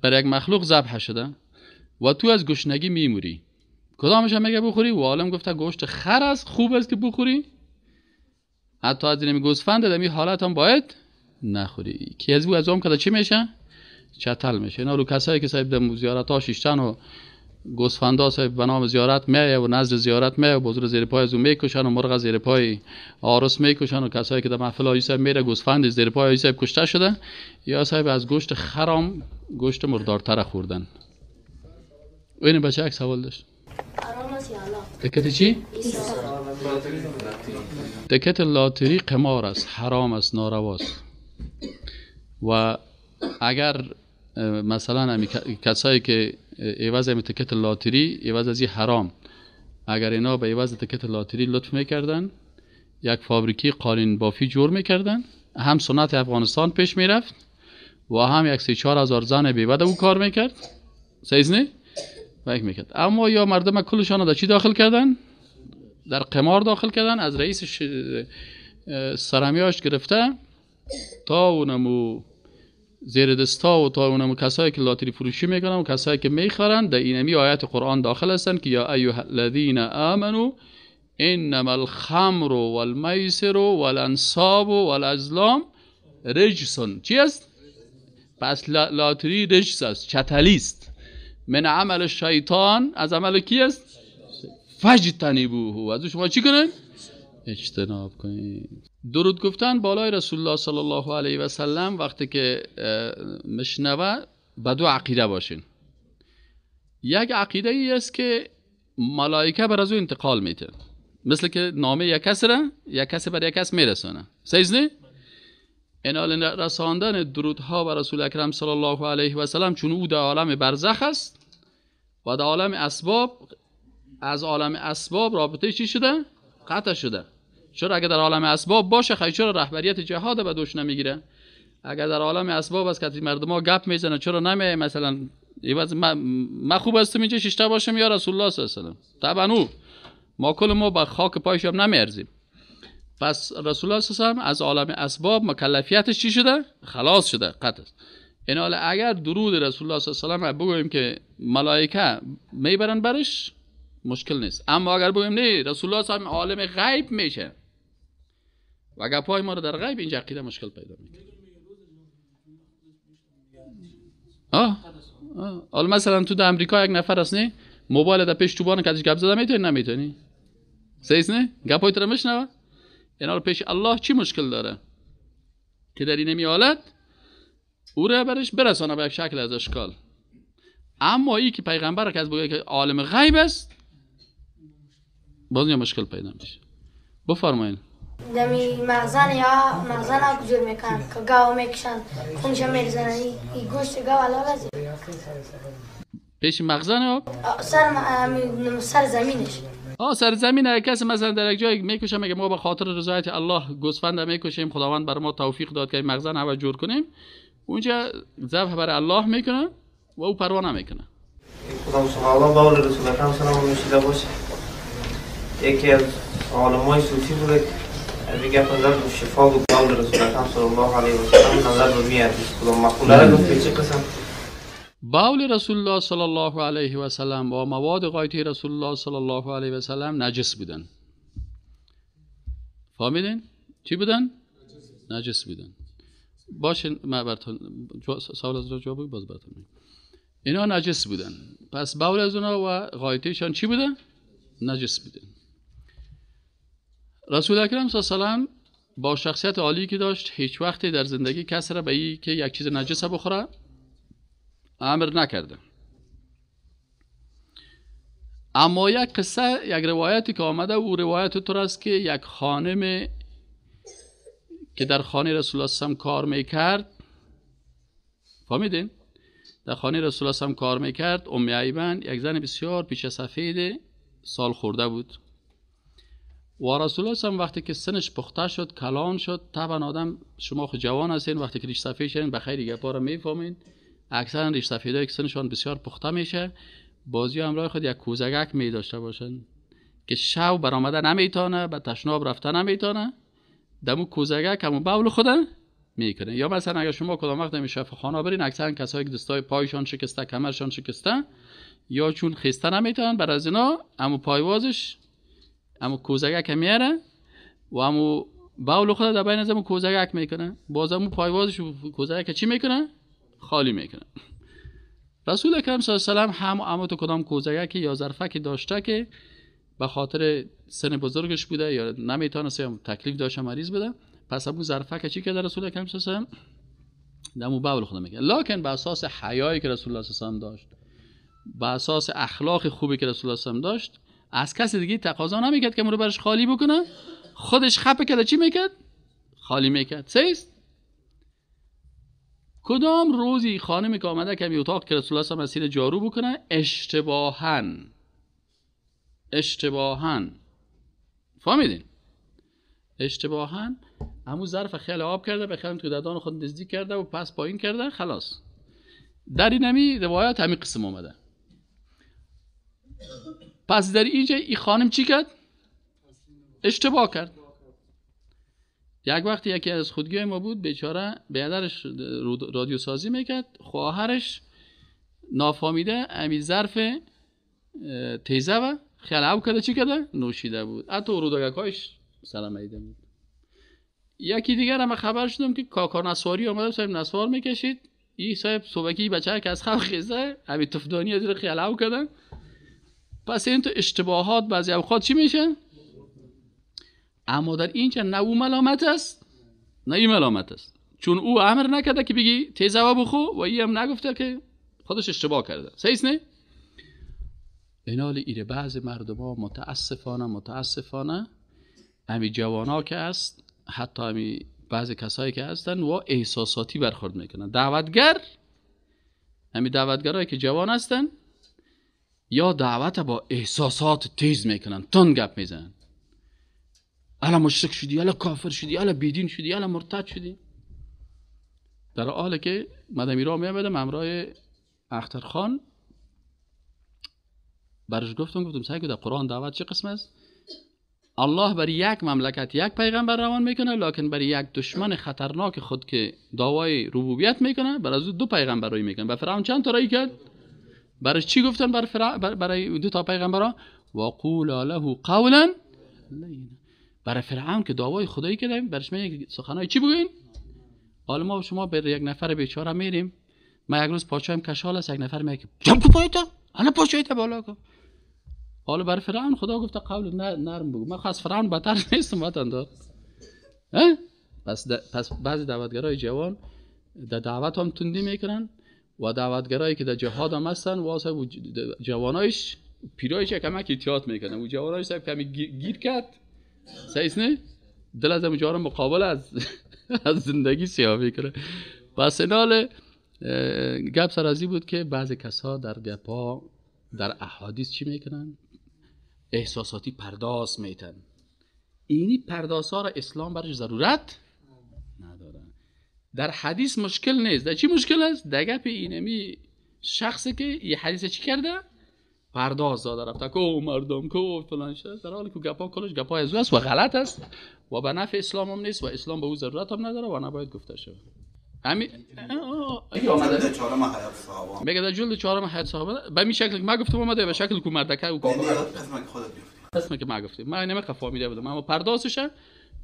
برای یک مخلوق ذبح شده و تو از گشنگی میموری، کدامش هم میگه بخوری؟ و عالم گفته گوشت خر است، خوب است که بخوری، حتی از این گوسفند در این حالت هم باید نخوری که از او از اون کده چی میشه؟ چتل میشه. اینا رو کسایی که صاحب در زیارت ها شیشتن و گوسفندا صاحب به نام زیارت میایه و نزد زیارت میایه و بزرگ زیر پای از او میکشن و مرغ زیر پای آرس میکشن و کسایی که در محفل آیی صاحب میره گوسفند زیر پای آیی صاحب کشته شده، یا صاحب از گوشت خرام گوشت مردارتر خوردن. این بچه یک سوال داشت. تکت چی؟ تکت لاتری قمار است، حرام است، نارواست. و اگر مثلا کسایی که عوض تکت لاتری، عوض از این حرام، اگر اینا به عوض تکت لاتری لطف میکردن یک فابریکی قالین بافی جور میکردن، هم سنت افغانستان پیش میرفت و هم یک 3-4 هزار زن بیوه او کار میکرد، صحیح نه؟ و میکرد. اما یا مردم کلشان در چی داخل کردن؟ در قمار داخل کردن، از رئیس سرمیاش گرفته تا اونمو زیر دستا و تا اونمو کسایی که لاتری فروشی میکنن و کسایی که میخرن، در اینمی آیت قرآن داخل هستن که یا ایها الذین آمنوا انما الخمر والمیسر والانصاب والازلام رجس. چی است؟ پس لاتری رجس است، چتلی است، من عمل شیطان. از عمل کی است؟ فاجتنبوه. از شما چی کنین؟ اجتناب کنید. درود گفتن بالای رسول الله صلی الله علیه و سلم وقتی که مشنوه به دو عقیده باشین. یک عقیده ای است که ملائکه بر از او انتقال میده، مثل که نامه یک کس را یک کس بر یک کس میرسانه، صحیح نه؟ این رساندن درودها بر رسول اکرم صلی الله علیه و سلم، چون او در عالم برزخ است و در عالم اسباب، از عالم اسباب رابطه چی شده؟ قطع شده. چرا اگر در عالم اسباب باشه خیلی چرا رهبریت جهاد به دوش نمیگیره؟ اگر در عالم اسباب است که مردم ها گپ میزنه چرا نمیه مثلا ما خوب هستم اینجا ششته باشم یا رسول الله صلی الله علیه و سلم؟ طبعا او ما کل ما با خاک پایش هم نمیارزیم. پس رسول الله صلی الله علیه و سلم از عالم اسباب مکلفیتش چی شده؟ خلاص شده، قطع. این حال اگر درود رسول الله صلی الله علیه و سلم بگوییم که ملائکه میبرن برش، مشکل نیست. اما اگر بگوییم نه رسول الله صلی الله علیه و عالم غیب میشه و گپای ما رو در غیب، اینجا عقیده مشکل پیدا میکنه. حالا مثلا تو در امریکا یک نفر هست نه، موبایل در پیش توبان کدش گپ زده میتونی نمیتونی؟ صحیح نه؟ گپای تو رو میشنوه. اینا رو پیش الله چی مشکل داره که در این حالت او را برش برسانه به یک شکل از اشکال. اما ای که پیغمبر که از بگه که عالم غیب است، باز یه مشکل پیدا میشه. بفرمایید. دمی مغزن یا مغزن ها جور میکنن که گاو میکشن خونش میریزن، این گوشت گاو حلال است؟ پیش مغزن ها؟ سر زمینش. سر زمین اگه کسی مثلا در یک جای میکشه میگه ما به خاطر رضایت الله گوسفند میکشیم، خداوند بر ما توفیق داد که مغزن ها جور کنیم، اونجا ذبح بر الله میکنه و او پروا نمیکنه. کدام سوالا بول رسول اکرم صلی الله علیه و باشه یکی از عالمای صوفی بوده میگه نظر به شفا بود بول رسول اکرم صلی الله علیه و سلم نظر به میاد کدام مقوله را گفت چه قسم بول رسول الله صلی الله علیه و سلم و مواد غایطی رسول الله صلی الله علیه و سلم نجس بودن. فهمیدین؟ چی بودن؟ نجس بودن. باشه من براتون سوال از را جواب باز براتون میگم. اینا نجس بودن. پس بول از اونا و غایطیشان چی بودن؟ نجس بودن. رسول اکرم صلی الله علیه و سلم با شخصیت عالی که داشت هیچ وقتی در زندگی کس را به ای که یک چیز نجس بخوره امر نکرده. اما یک قصه، یک روایتی که آمده، او روایت طور است که یک خانم که در خانه رسول الله صلی الله علیه و کار میکرد، فهمیدین؟ در خانه رسول الله صلی الله علیه و کار میکرد، ام ایمن، یک زن بسیار پیش سفید سال خورده بود و رسول الله صلی الله علیه و وقتی که سنش پخته شد، کلان شد، طبعا آدم شما خود جوان هستین وقتی که ریش سفید شدین بخیر گپا رو میفهمین، اکثرا ریش سفیدایی که سنشان بسیار پخته میشه بازی همراه خود یک کوزگک می داشته باشن که شو برآمده نمیتونه، به تشناب رفته نمیتونه، دمو کوزگک همون بول خود میکنه. یا مثلا اگر شما کدام وقت می شفاخانه برین، اکثرا کسایی که دستای پایشان شکسته، کمرشان شکسته یا چون خسته نمیتونن، بر از اینا همون پایوازش همون کوزگک میاره و همون بول خود در بین از همون کوزگک میکنه، باز همون پایوازش کوزگک چی میکنه؟ خالی میکنه. رسول اکرم صلی الله علیه و سلم هم اما تو کدام کوزه که یا ظرفه که داشته که به خاطر سن بزرگش بوده یا نمیتونسته یا تکلیف داشته، مریض بوده، پس ابو ظرفه که چی کرده رسول اکرم صلی الله علیه و سلم دمو بول خدا میگه. لکن به اساس حیایی که رسول الله صلی الله علیه و سلم داشت، به اساس اخلاق خوبی که رسول الله صلی الله علیه و سلم داشت، از کسی دیگه تقاضا نمیکرد که رو برش خالی بکنه. خودش خپه کرده چی میکرد؟ خالی میکرد. سیست کدام روزی خانمی که آمده که می اتاق که رسول الله صلی الله علیه و سلم جارو بکنه، اشتباهاً فهمیدین؟ اشتباهاً همون ظرف خیلی آب کرده، به خیلی تو دندان خود نزدیک کرده و پس پایین کرده، خلاص. در این همی روایت همین قسم آمده. پس در اینجا این خانم چی کرد؟ اشتباه کرد. یک وقتی یکی از خودگیای ما بود، بیچاره بیادرش رادیو سازی میکرد، خواهرش نافامیده امی ظرف تیزه و خیلی او کرده چی کرده؟ نوشیده بود. حتی روداگکایش سلام ایده بود. یکی دیگر هم خبر شدم که کاکا نسواری آمده، صاحب نسوار میکشید، این صاحب صبحکی بچه که از خواب خیزه امی تفدانی از خیلی او کرده. پس این تو اشتباهات بعضی اوقات چی میشه؟ اما در اینجا نه او ملامت است نه این ملامت است، چون او امر نکرده که بگی تیزه بخو و این هم نگفته که خودش اشتباه کرده. صحیح نه؟ اینال ایره بعض مردم ها متاسفانه همی جوان ها که است، حتی همی بعض کسایی که هستن و احساساتی برخورد میکنن. دعوتگر، همی دعوتگرایی که جوان هستن یا دعوت با احساسات تیز میکنن، تند گپ میزنن، الا مشرک شدی، الا کافر شدی، الا بیدین شدی، الا مرتد شدی. در حالی که مدام ایران میامدم همراه اخترخان، برش گفتم سعی کن در قرآن دعوت چه قسم است؟ الله بر یک مملکت یک پیغمبر روان میکنه، لکن بر یک دشمن خطرناک خود که دعوای ربوبیت میکنه، بر از او دو پیغمبر روی میکنه. بر فرعون چند تا رای کرد؟ برش چی گفتن برای دو تا پیغمبرا؟ وقولا له قولا لینا. برای فرعون که دعوای خدایی کرده، برش میگه سخنای چی بگوین؟ حالا ما شما بر یک نفر بیچاره میریم، ما یک روز پاچایم کشال است، یک نفر میگه جمع کو پایتا، حالا پاچایت بالا کن. حالا برای فرعون خدا گفته قول نرم بگو. من از فرعون بدتر نیستم وطن دار. پس بعضی دعوتگرای جوان در دعوت هم تندی میکنن و دعوتگرایی که در جهاد هم هستن واسه جوانایش پیرایش کمک احتیاط میکنن و جوانایش کمی گیر کرد، صحیح نه؟ دل از جوان مقابل از زندگی سیاه میکنه. پس اینال گپ سر ازی بود که بعضی کسا در گپا در احادیث چی میکنن؟ احساساتی پرداز میتن. اینی پرداز ها را اسلام برش ضرورت نداره. در حدیث مشکل نیست. در چی مشکل است؟ در گپ اینمی شخصی که این حدیث چی کرده؟ پرداز داده رفته که او مردم که فلان شده، در حالی که گپا کلش گپای از او است و غلط است و به نفع اسلام هم نیست و اسلام به او ضرورت هم نداره و نباید گفته شود. جلد چهارم حیات صحابه میگه، در جلد چهارم حیات صحابه به می شکل که ما گفتم اومده، به شکل که مردکه و قسم که خودت گفتی، قسم که ما گفتیم، من نمیخوام فهمیده بودم اما پردازش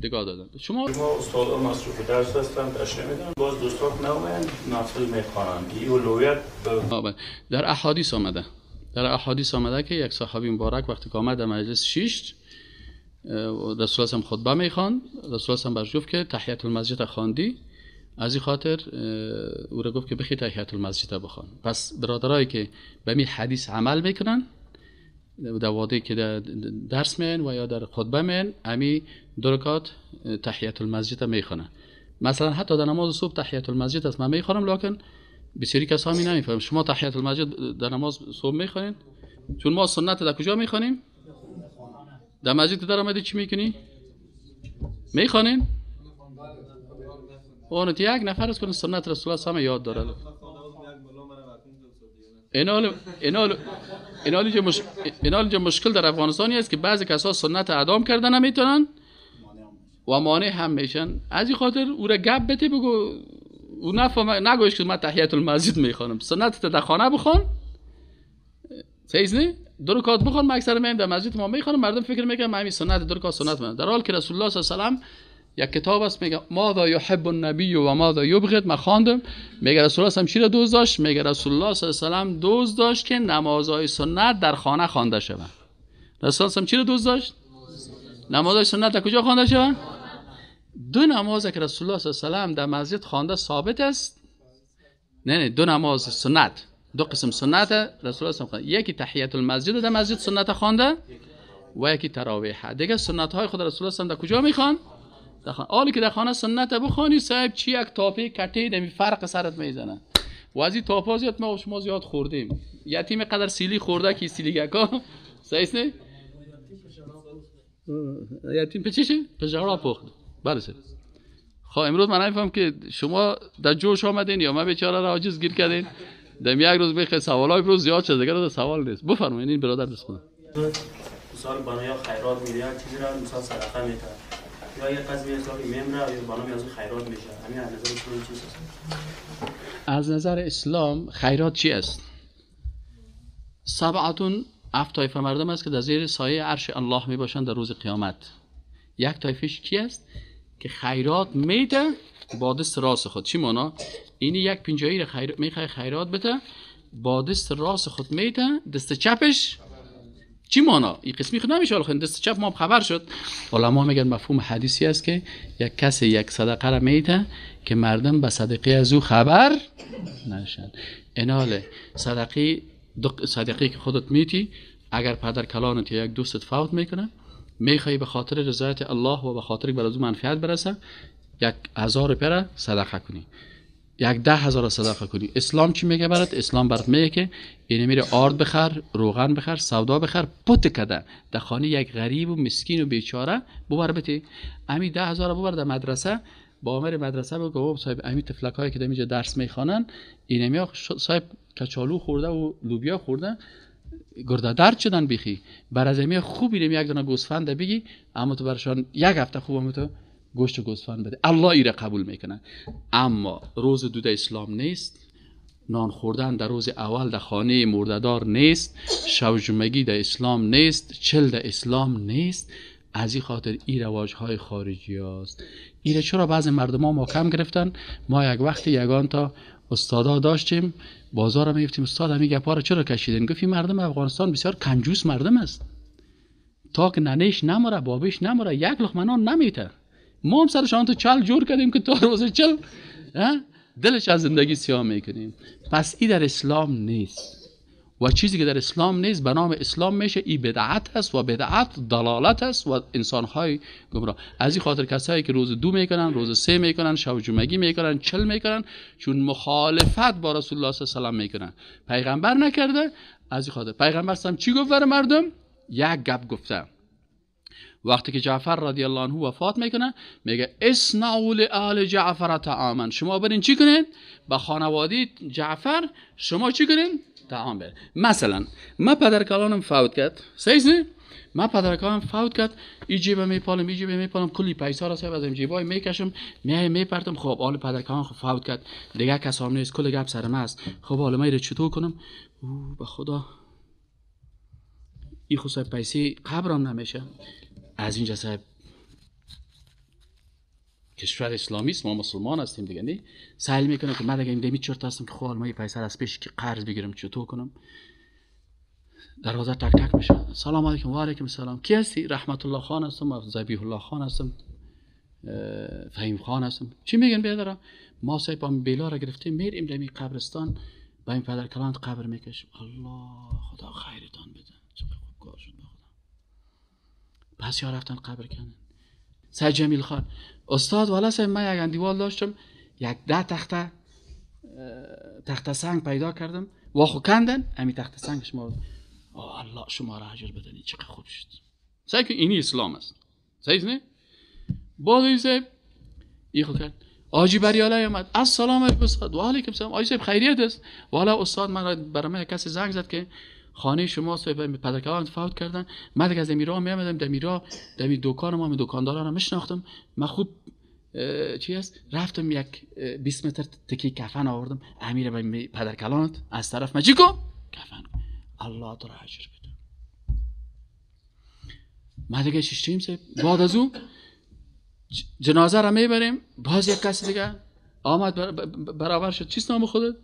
دگاه دادن. شما استاد مصروف درس هستن، تشریح میدن، باز دوستان نمیان نفل میخوانند. این اولویت در احادیث آمده، در احادیث آمده که یک صحابی مبارک وقتی که آمد در مجلس شیشت، رسول الله خطبه میخواند، رسول الله برش گفت که تحیت المسجد خواندی، از این خاطر او را گفت که بخی تحیت المسجد بخوان. پس برادرایی که به می حدیث عمل میکنن در وادی که در درس میان و یا در خطبه میان، امی دو رکعت تحیت المسجد میخوانن. مثلا حتی در نماز صبح تحیت المسجد است من میخوانم، لکن بسیاری کسا می نمیفهمم. شما تحیت المسجد در نماز صبح میخوانین؟ چون ما سنت در کجا میخوانیم؟ در مسجد در آمدی چی میکنی؟ میخوانین؟ اون یک نفر است که سنت رسول الله همه یاد داره. اینال مشکل در افغانستانی است که بعضی کسا سنت ادام کردن نمیتونن و مانع هم میشن. از این خاطر او را گپ بده، بگو او نفهم، نگویش که من تحیت المسجد میخوانم، سنت در خانه بخوان، صحیح نه؟ دو رکعت بخوان. ما اکثر میایم در مسجد ما میخوانم، مردم فکر میکنن من همین سنت دو رکعت سنت من، در حال که رسول الله صلی الله علیه و سلم یک کتاب است میگه ماذا یحب النبی و ماذا یبغض. من خواندم، میگه رسول الله چی را دوست داشت؟ میگه رسول الله صلی الله علیه و سلم دوست داشت که نمازهای سنت در خانه خوانده شوند. رسول الله چی را دوست داشت؟ نمازهای سنت در کجا خوانده شوند؟ دو نماز که رسول الله صلی الله علیه و سلم در مسجد خوانده ثابت است. نه دو نماز سنت، دو قسم سنت رسول الله خوانده، یکی تحیت المسجد در مسجد سنت خوانده و یکی تراویح. دیگه سنت های خود رسول الله در کجا میخوان؟ در خانه. حالی که در خانه سنت بخوانی صاحب چی یک تاپه کته دمی فرق سرت میزنه. و از این تاپا زیاد ما شما زیاد خوردیم. یتیم قدر سیلی خورده که سیلیگکا صحیح نه؟ یتیم پچیشه؟ پجارا پخت. بله سر. خب امروز من نمیفهم که شما در جوش آمدین یا من بیچاره را عاجز گیر کردین. دم یک روز بخیر سوالای روز زیاد شد، دیگه سوال نیست. بفرمایید این برادر دوست خودم. مثال بنایا خیرات میلیارد چیزی را مثال صدقه میده یا یک قضیه حساب میمره یا بنای از خیرات میشه، همین از نظر اسلام چیز است؟ از نظر اسلام خیرات چی است؟ سبعتون، هفت طایفه مردم است که در زیر سایه عرش الله میباشند در روز قیامت. یک طایفهش کی است؟ که خیرات میده با دست راست خود. چی معنا؟ اینی یک پنجایی را میخوای خیرات بده، با دست راست خود میده، دست چپش چی معنا؟ این قسمی خود نمیشه. حالا دست چپ ما خبر شد. علما میگن مفهوم حدیثی است که یک کسی یک صدقه را میده که مردم به صدقه از او خبر نشن. اناله صدقه صدقه که خودت میتی، اگر پدر کلانت یا یک دوستت فوت میکنه، میخوای به خاطر رضایت الله و به خاطر بر از او منفعت برسه، 1000 روپیه صدقه کنی، 10,000 صدقه کنی. اسلام چی میگه برات؟ اسلام برات میگه که اینه میره آرد بخر، روغن بخر، سودا بخر، پت کده در خانه یک غریب و مسکین و بیچاره ببر بتی. امی 10,000 ببر در مدرسه، با امر مدرسه بگو صاحب امی طفلکایی که در اینجا درس میخوانن، اینمی صاحب کچالو خورده و لوبیا خورده، گرده درد شدن بیخی، بر از امی خوب اینمی یک دونه گوسفند بگی، اما تو برشان یک هفته خوب اما تو گوشت گوسفند بده، الله ایره قبول میکنه. اما روز دود اسلام نیست، نان خوردن در روز اول در خانه مرده‌دار نیست، شب جمعگی در اسلام نیست، چل در اسلام نیست. از این خاطر این رواج های خارجی هست. ایره چرا بعض مردم ها ما کم گرفتن؟ ما یک وقتی یگان تا استادا داشتیم، بازار را میگفتیم استاد همین گپا را چرا کشیدین؟ گفت مردم افغانستان بسیار کنجوس مردم است، تا که ننیش نمره بابش نمره یک لقمه نان نمیته. ما هم سرشان تو چل جور کردیم که تا روز چل دلش از زندگی سیاه میکنیم. پس ای در اسلام نیست و چیزی که در اسلام نیست به نام اسلام میشه، ای بدعت است و بدعت دلالت است و انسانهای گمراه. از این خاطر کسایی که روز دو میکنن، روز سه میکنن، شب جمعگی میکنن، چل میکنن، چون مخالفت با رسول الله صلی الله علیه و سلم میکنن، پیغمبر نکرده. از این خاطر پیغمبر سم چی گفت برای مردم؟ یک گپ گفته. وقتی که جعفر رضی الله عنه وفات میکنه میگه اصنعوا لآل جعفر طعاما، شما برین چی کنین؟ به خانواده جعفر شما چی کنین؟ طعام برین. مثلا ما پدر کلانم فوت کرد، صحیح نه؟ ما پدر کلانم فوت کرد، ای جیب میپالم، ای جیب میپالم، کلی پیسا را صاحب از این جیبای میکشم، میای میپرتم. خب آل پدر کلان خب فوت کرد، دیگه کسام نیست، کل گپ سر ما است. خب حالا من چطور کنم؟ او به خدا ای خو صاحب پیسه قبرم نمیشه. از اینجا صاحب کشور اسلامی است، ما مسلمان هستیم دیگه، نه؟ سعی میکنه که من دیگه این دمی چرت هستم که خب ما پیسه از پیش که قرض بگیرم چطور کنم. دروازه تک تک میشه. سلام علیکم. و علیکم السلام. کی هستی؟ رحمت الله خان هستم، ذبیح الله خان هستم، فهیم خان هستم. چی میگن بیادرم؟ ما صاحب هم بیلا را گرفتیم میریم دمی قبرستان با این پدر کلان قبر میکشیم. الله خدا خیرتان بده، چقدر خوب کار شد به خدا. پس یا رفتن قبر کردن. سید جمیل خان استاد والا صاحب من یک اندیوال داشتم، یک 10 تخته سنگ پیدا کردم، واخو کندن امی تخته سنگ شما الله شما را اجر بدنی، چقدر خوب شد. سعی که اینی اسلام است، صحیح نه؟ باز این صاحب ای خود کرد. آجی بریاله آمد. السلام علیکم استاد. و علیکم السلام. آجی صاحب خیریت است؟ والا استاد من برای من کسی زنگ زد که خانه شما صاحب پدرکلان فوت کردن. من دیگه از امیرا میامدم، دمیرا دمی دکان ما، دکاندارا رو میشناختم. من خوب چی است؟ رفتم یک 20 متر تکی کفن آوردم. امیر به پدرکلانت از طرف من چی کو؟ کفن. الله تو را اجر بده. ما دیگه ششتیم صاحب. بعد از او جنازه را میبریم، باز یک کس دیگه آمد برابر شد. چیست نام خودت؟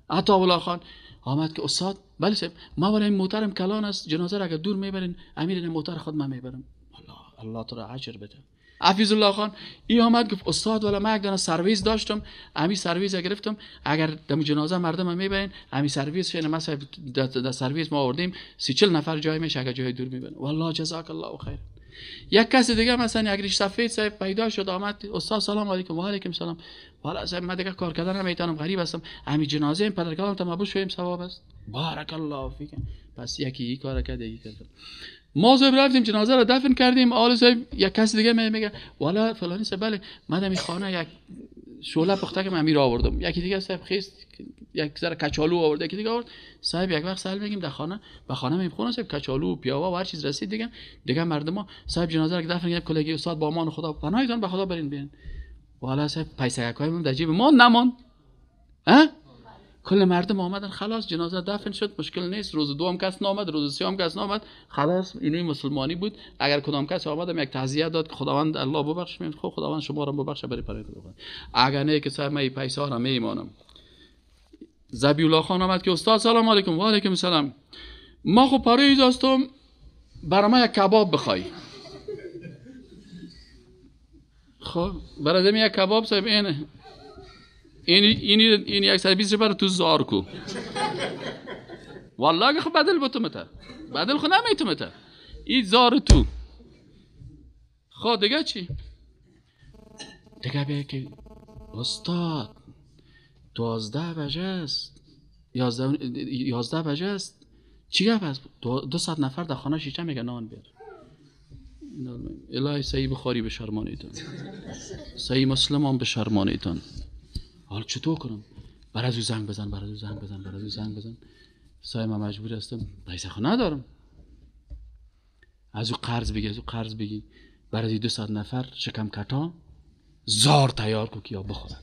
عطاالله خان. آمد که استاد بله صاحب، ما برای این موترم کلان است، جنازه را اگر دور میبرین امیر این موتر خود من میبرم. الله الله تو را اجر بده. حفیظ الله خان ای آمد گفت استاد والا من یک دانه سرویس داشتم، امی سرویس گرفتم، اگر دم جنازه مردم میبرین امی سرویس شین ما صاحب در سرویس ما آوردیم 30-40 نفر جای میشه اگر جای دور میبرین. والله جزاک الله خیر. یک کس دیگه مثلا یک ریش سفید صاحب پیدا شد آمد استاد سلام علیکم. و علیکم سلام. والا صاحب من دیگه کار کردن نمیتونم، غریب هستم، امی جنازه این پدر کلام تا بشویم ثواب است. بارک الله فیک. پس یکی ای کار کرد یکی کرد. ما صاحب رفتیم جنازه را دفن کردیم. آل صاحب یک کس دیگه میگه والا فلانی صاحب بله من در خانه یک شعله پخته که من امیر آوردم. یکی دیگه صاحب خیست یک ذره کچالو آورد، یکی دیگه آورد. صاحب یک وقت سال میگیم در خانه به خانه میم خونه صاحب کچالو و پیاوا و هر چیز رسید دیگه. دیگه مردم ما صاحب جنازه را دفن کردیم کلگی استاد با امان خدا پناهتون به خدا برین بیان. والا صاحب پیسه کایمون در جیب ما نمان. ها کل مردم آمدن خلاص جنازه دفن شد، مشکل نیست. روز دوم کس نامد، روز سوم کس نامد، خلاص اینی مسلمانی بود. اگر کدام کس آمدم یک تعزیه داد که خداوند الله ببخش، می خب خداوند شما را ببخشه برای پرید بخون. اگر نه که صاحب من پیسه را میمانم. ذبیح الله خان آمد که استاد سلام علیکم. و علیکم السلام. ما خب پاریز هستم، برای ما یک کباب بخوای. خب برای یک کباب صاحب اینه این 120 بر تو زار کو. والله که خب بدل بتومته، بدل خو نمیتومته، این زار تو. خب دیگه چی؟ دیگه بگه که استاد 12 بجه است، 11 بجه است، چی گپ است؟ 200 نفر در خانه شیشه میگه نان بیار. الهی صحیح بخاری بشرمانیتان، صحیح مسلمان بشرمانیتان. حالا چطور کنم؟ بر از او زنگ بزن، بر از او زنگ بزن، بر از او زنگ بزن. سای من مجبور هستم، پیسه خو ندارم. از او قرض بگی، از او قرض بگی. بر از 200 نفر شکم کتا زار تیار کو که یا بخورن.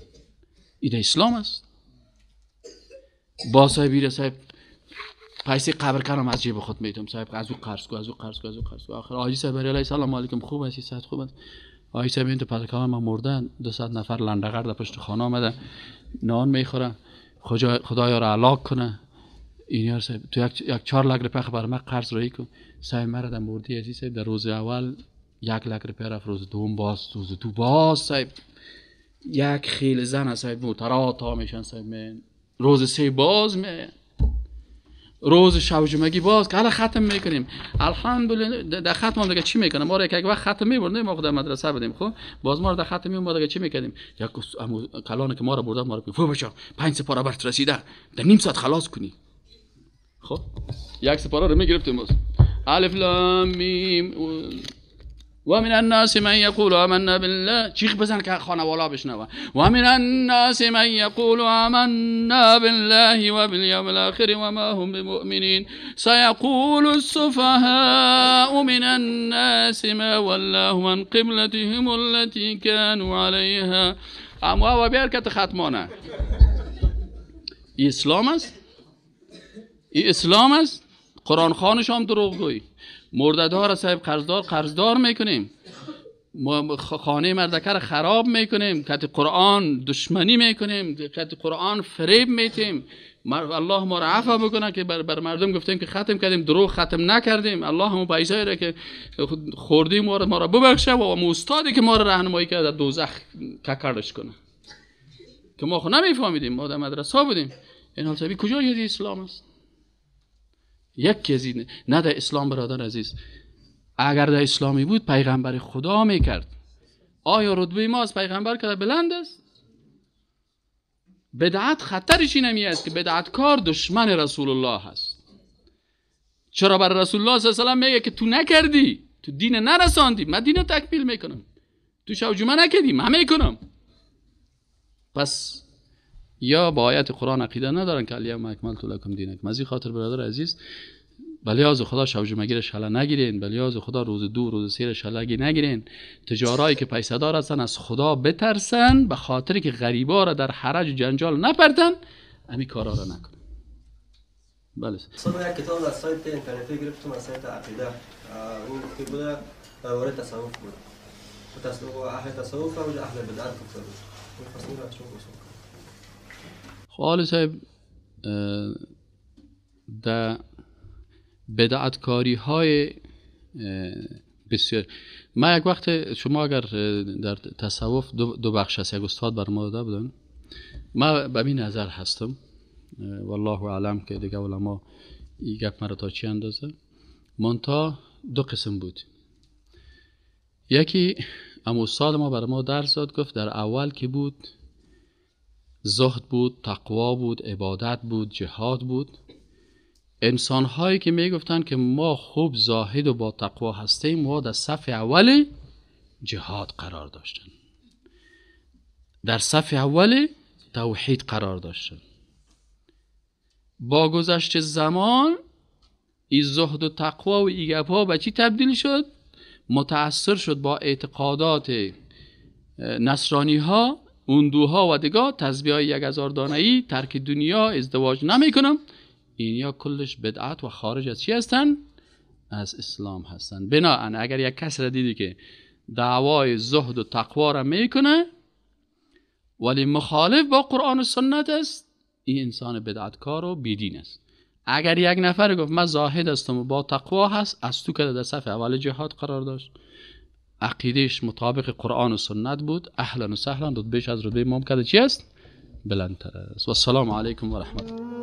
ایده اسلام است. با صاحب ایره صاحب پیسه قبر کردم از جیب خود میتم. صاحب از او قرض کو، از او قرض کو، از او قرض کو. آخر حاجی صاحب علیه سلام علیکم، خوب هستی؟ صحت خوب است؟ آی صاحب این تو پدرکان ما مردن، 200 نفر لندقر در پشت خانه آمده نان میخورن، خدایا را علاق کنه. این یار صاحب تو یک 4 لک روپیه بر من قرض رایی کن. صاحب مرا در مردی عزیز صاحب در روز اول 1 لک روپیه رفت، روز دوم باز، روز دو باز صاحب یک خیل زن صاحب موترا تا میشن صاحب من. روز سه باز می روز شب جمعگی باز که حالا ختم میکنیم. الحمدلله در ختم دیگه چی میکنم؟ ما را یک وقت ختم میبردیم، ما در مدرسه بودیم، خب باز ما را در ختم میبردیم، دیگه چی میکردیم؟ یک کلانه که ما را برده ما را گفت بچا 5 سپاره برات رسیده در نیم ساعت خلاص کنی. خب یک سپاره رو میگرفتیم باز الف لام میم و من الناس من یقول آمنا بالله، چیخ بزن که خانوالا بشنوه. و من الناس من یقول آمنا بالله و بالیوم الاخر و ما هم بمؤمنین سیقول السفهاء من الناس ما ولاهم عن قبلتهم التي كانوا عليها. اما و بیار که ختمانه. اسلام است؟ ای اسلام است؟ قرآن خانش هم دروغگویی. مرددار صاحب قرضدار قرضدار میکنیم، ما خانه مردکه را خراب میکنیم، کت قرآن دشمنی میکنیم، کت قرآن فریب میتیم. الله ما را عفو بکنه که بر مردم گفتیم که ختم کردیم، دروغ ختم نکردیم. الله همون پیسه را که خوردیم ما را ببخشه و استادی که ما را راهنمایی کرد در دوزخ ککرش کنه که ما خو نمیفهمیدیم، ما در مدرسه بودیم. این حال صاحبی کجای اسلام است؟ یک از این نه در اسلام برادر عزیز. اگر در اسلامی بود پیغمبر خدا میکرد. آیا رتبه ما از پیغمبر که بلند است؟ بدعت خطرش اینمی است که بدعتکار دشمن رسول الله است. چرا بر رسول الله صلی الله علیه و سلم میگه که تو نکردی، تو دین نرساندی، من دین تکمیل میکنم، تو شب جمعه نکردی، من میکنم. پس یا با آیت قرآن عقیده ندارن که الیوم اکملت لکم دینکم. از این خاطر برادر عزیز بلیاز خدا شب جمعه را شله نگیرین، بلیاز خدا روز دو روز سه را شله نگیرین. تجارایی که پیسه دار هستن از خدا بترسن، به خاطر که غریبا را در حرج و جنجال نپردن، همین کارا را نکنن. بله. صبح یک کتاب از سایت اینترنتی گرفتم، از سایت عقیده، اون که بوده درباره تصوف بود. و اهل تصوف و اهل بدعت گفته بود. می‌خواستم از شما بپرسم. خب صاحب، در بدعتکاری های بسیار ما یک وقت شما اگر در تصوف دو بخش هست، یک استاد بر ما داده بودن، ما به این نظر هستم والله اعلم که دیگه علما این گپ مرا تا چی اندازه، منتها دو قسم بود. یکی ام استاد ما بر ما درس داد، گفت در اول که بود زهد بود، تقوا بود، عبادت بود، جهاد بود. انسان هایی که می گفتن که ما خوب زاهد و با تقوا هستیم، ما در صف اول جهاد قرار داشتن، در صف اول توحید قرار داشتن. با گذشت زمان این زهد و تقوا و این گپ‌ها به چی تبدیل شد؟ متأثر شد با اعتقادات نصرانی ها، اندوها و دیگه، تسبیح های 1000 دانه‌ای، ترک دنیا، ازدواج نمی کنم، این یا کلش بدعت و خارج از چی هستن؟ از اسلام هستن. بناهن اگر یک کس را دیدی که دعوای زهد و تقوا را میکنه ولی مخالف با قرآن و سنت است، این انسان بدعتکار و بیدین است. اگر یک نفر گفت من زاهد هستم و با تقوا هست، از تو که در صف اول جهاد قرار داشت، عقیدهش مطابق قرآن و سنت بود، اهلا و سهلا، رتبهش از رتبه امام کده چی است؟ بلندتر است. و السلام علیکم و رحمت الله.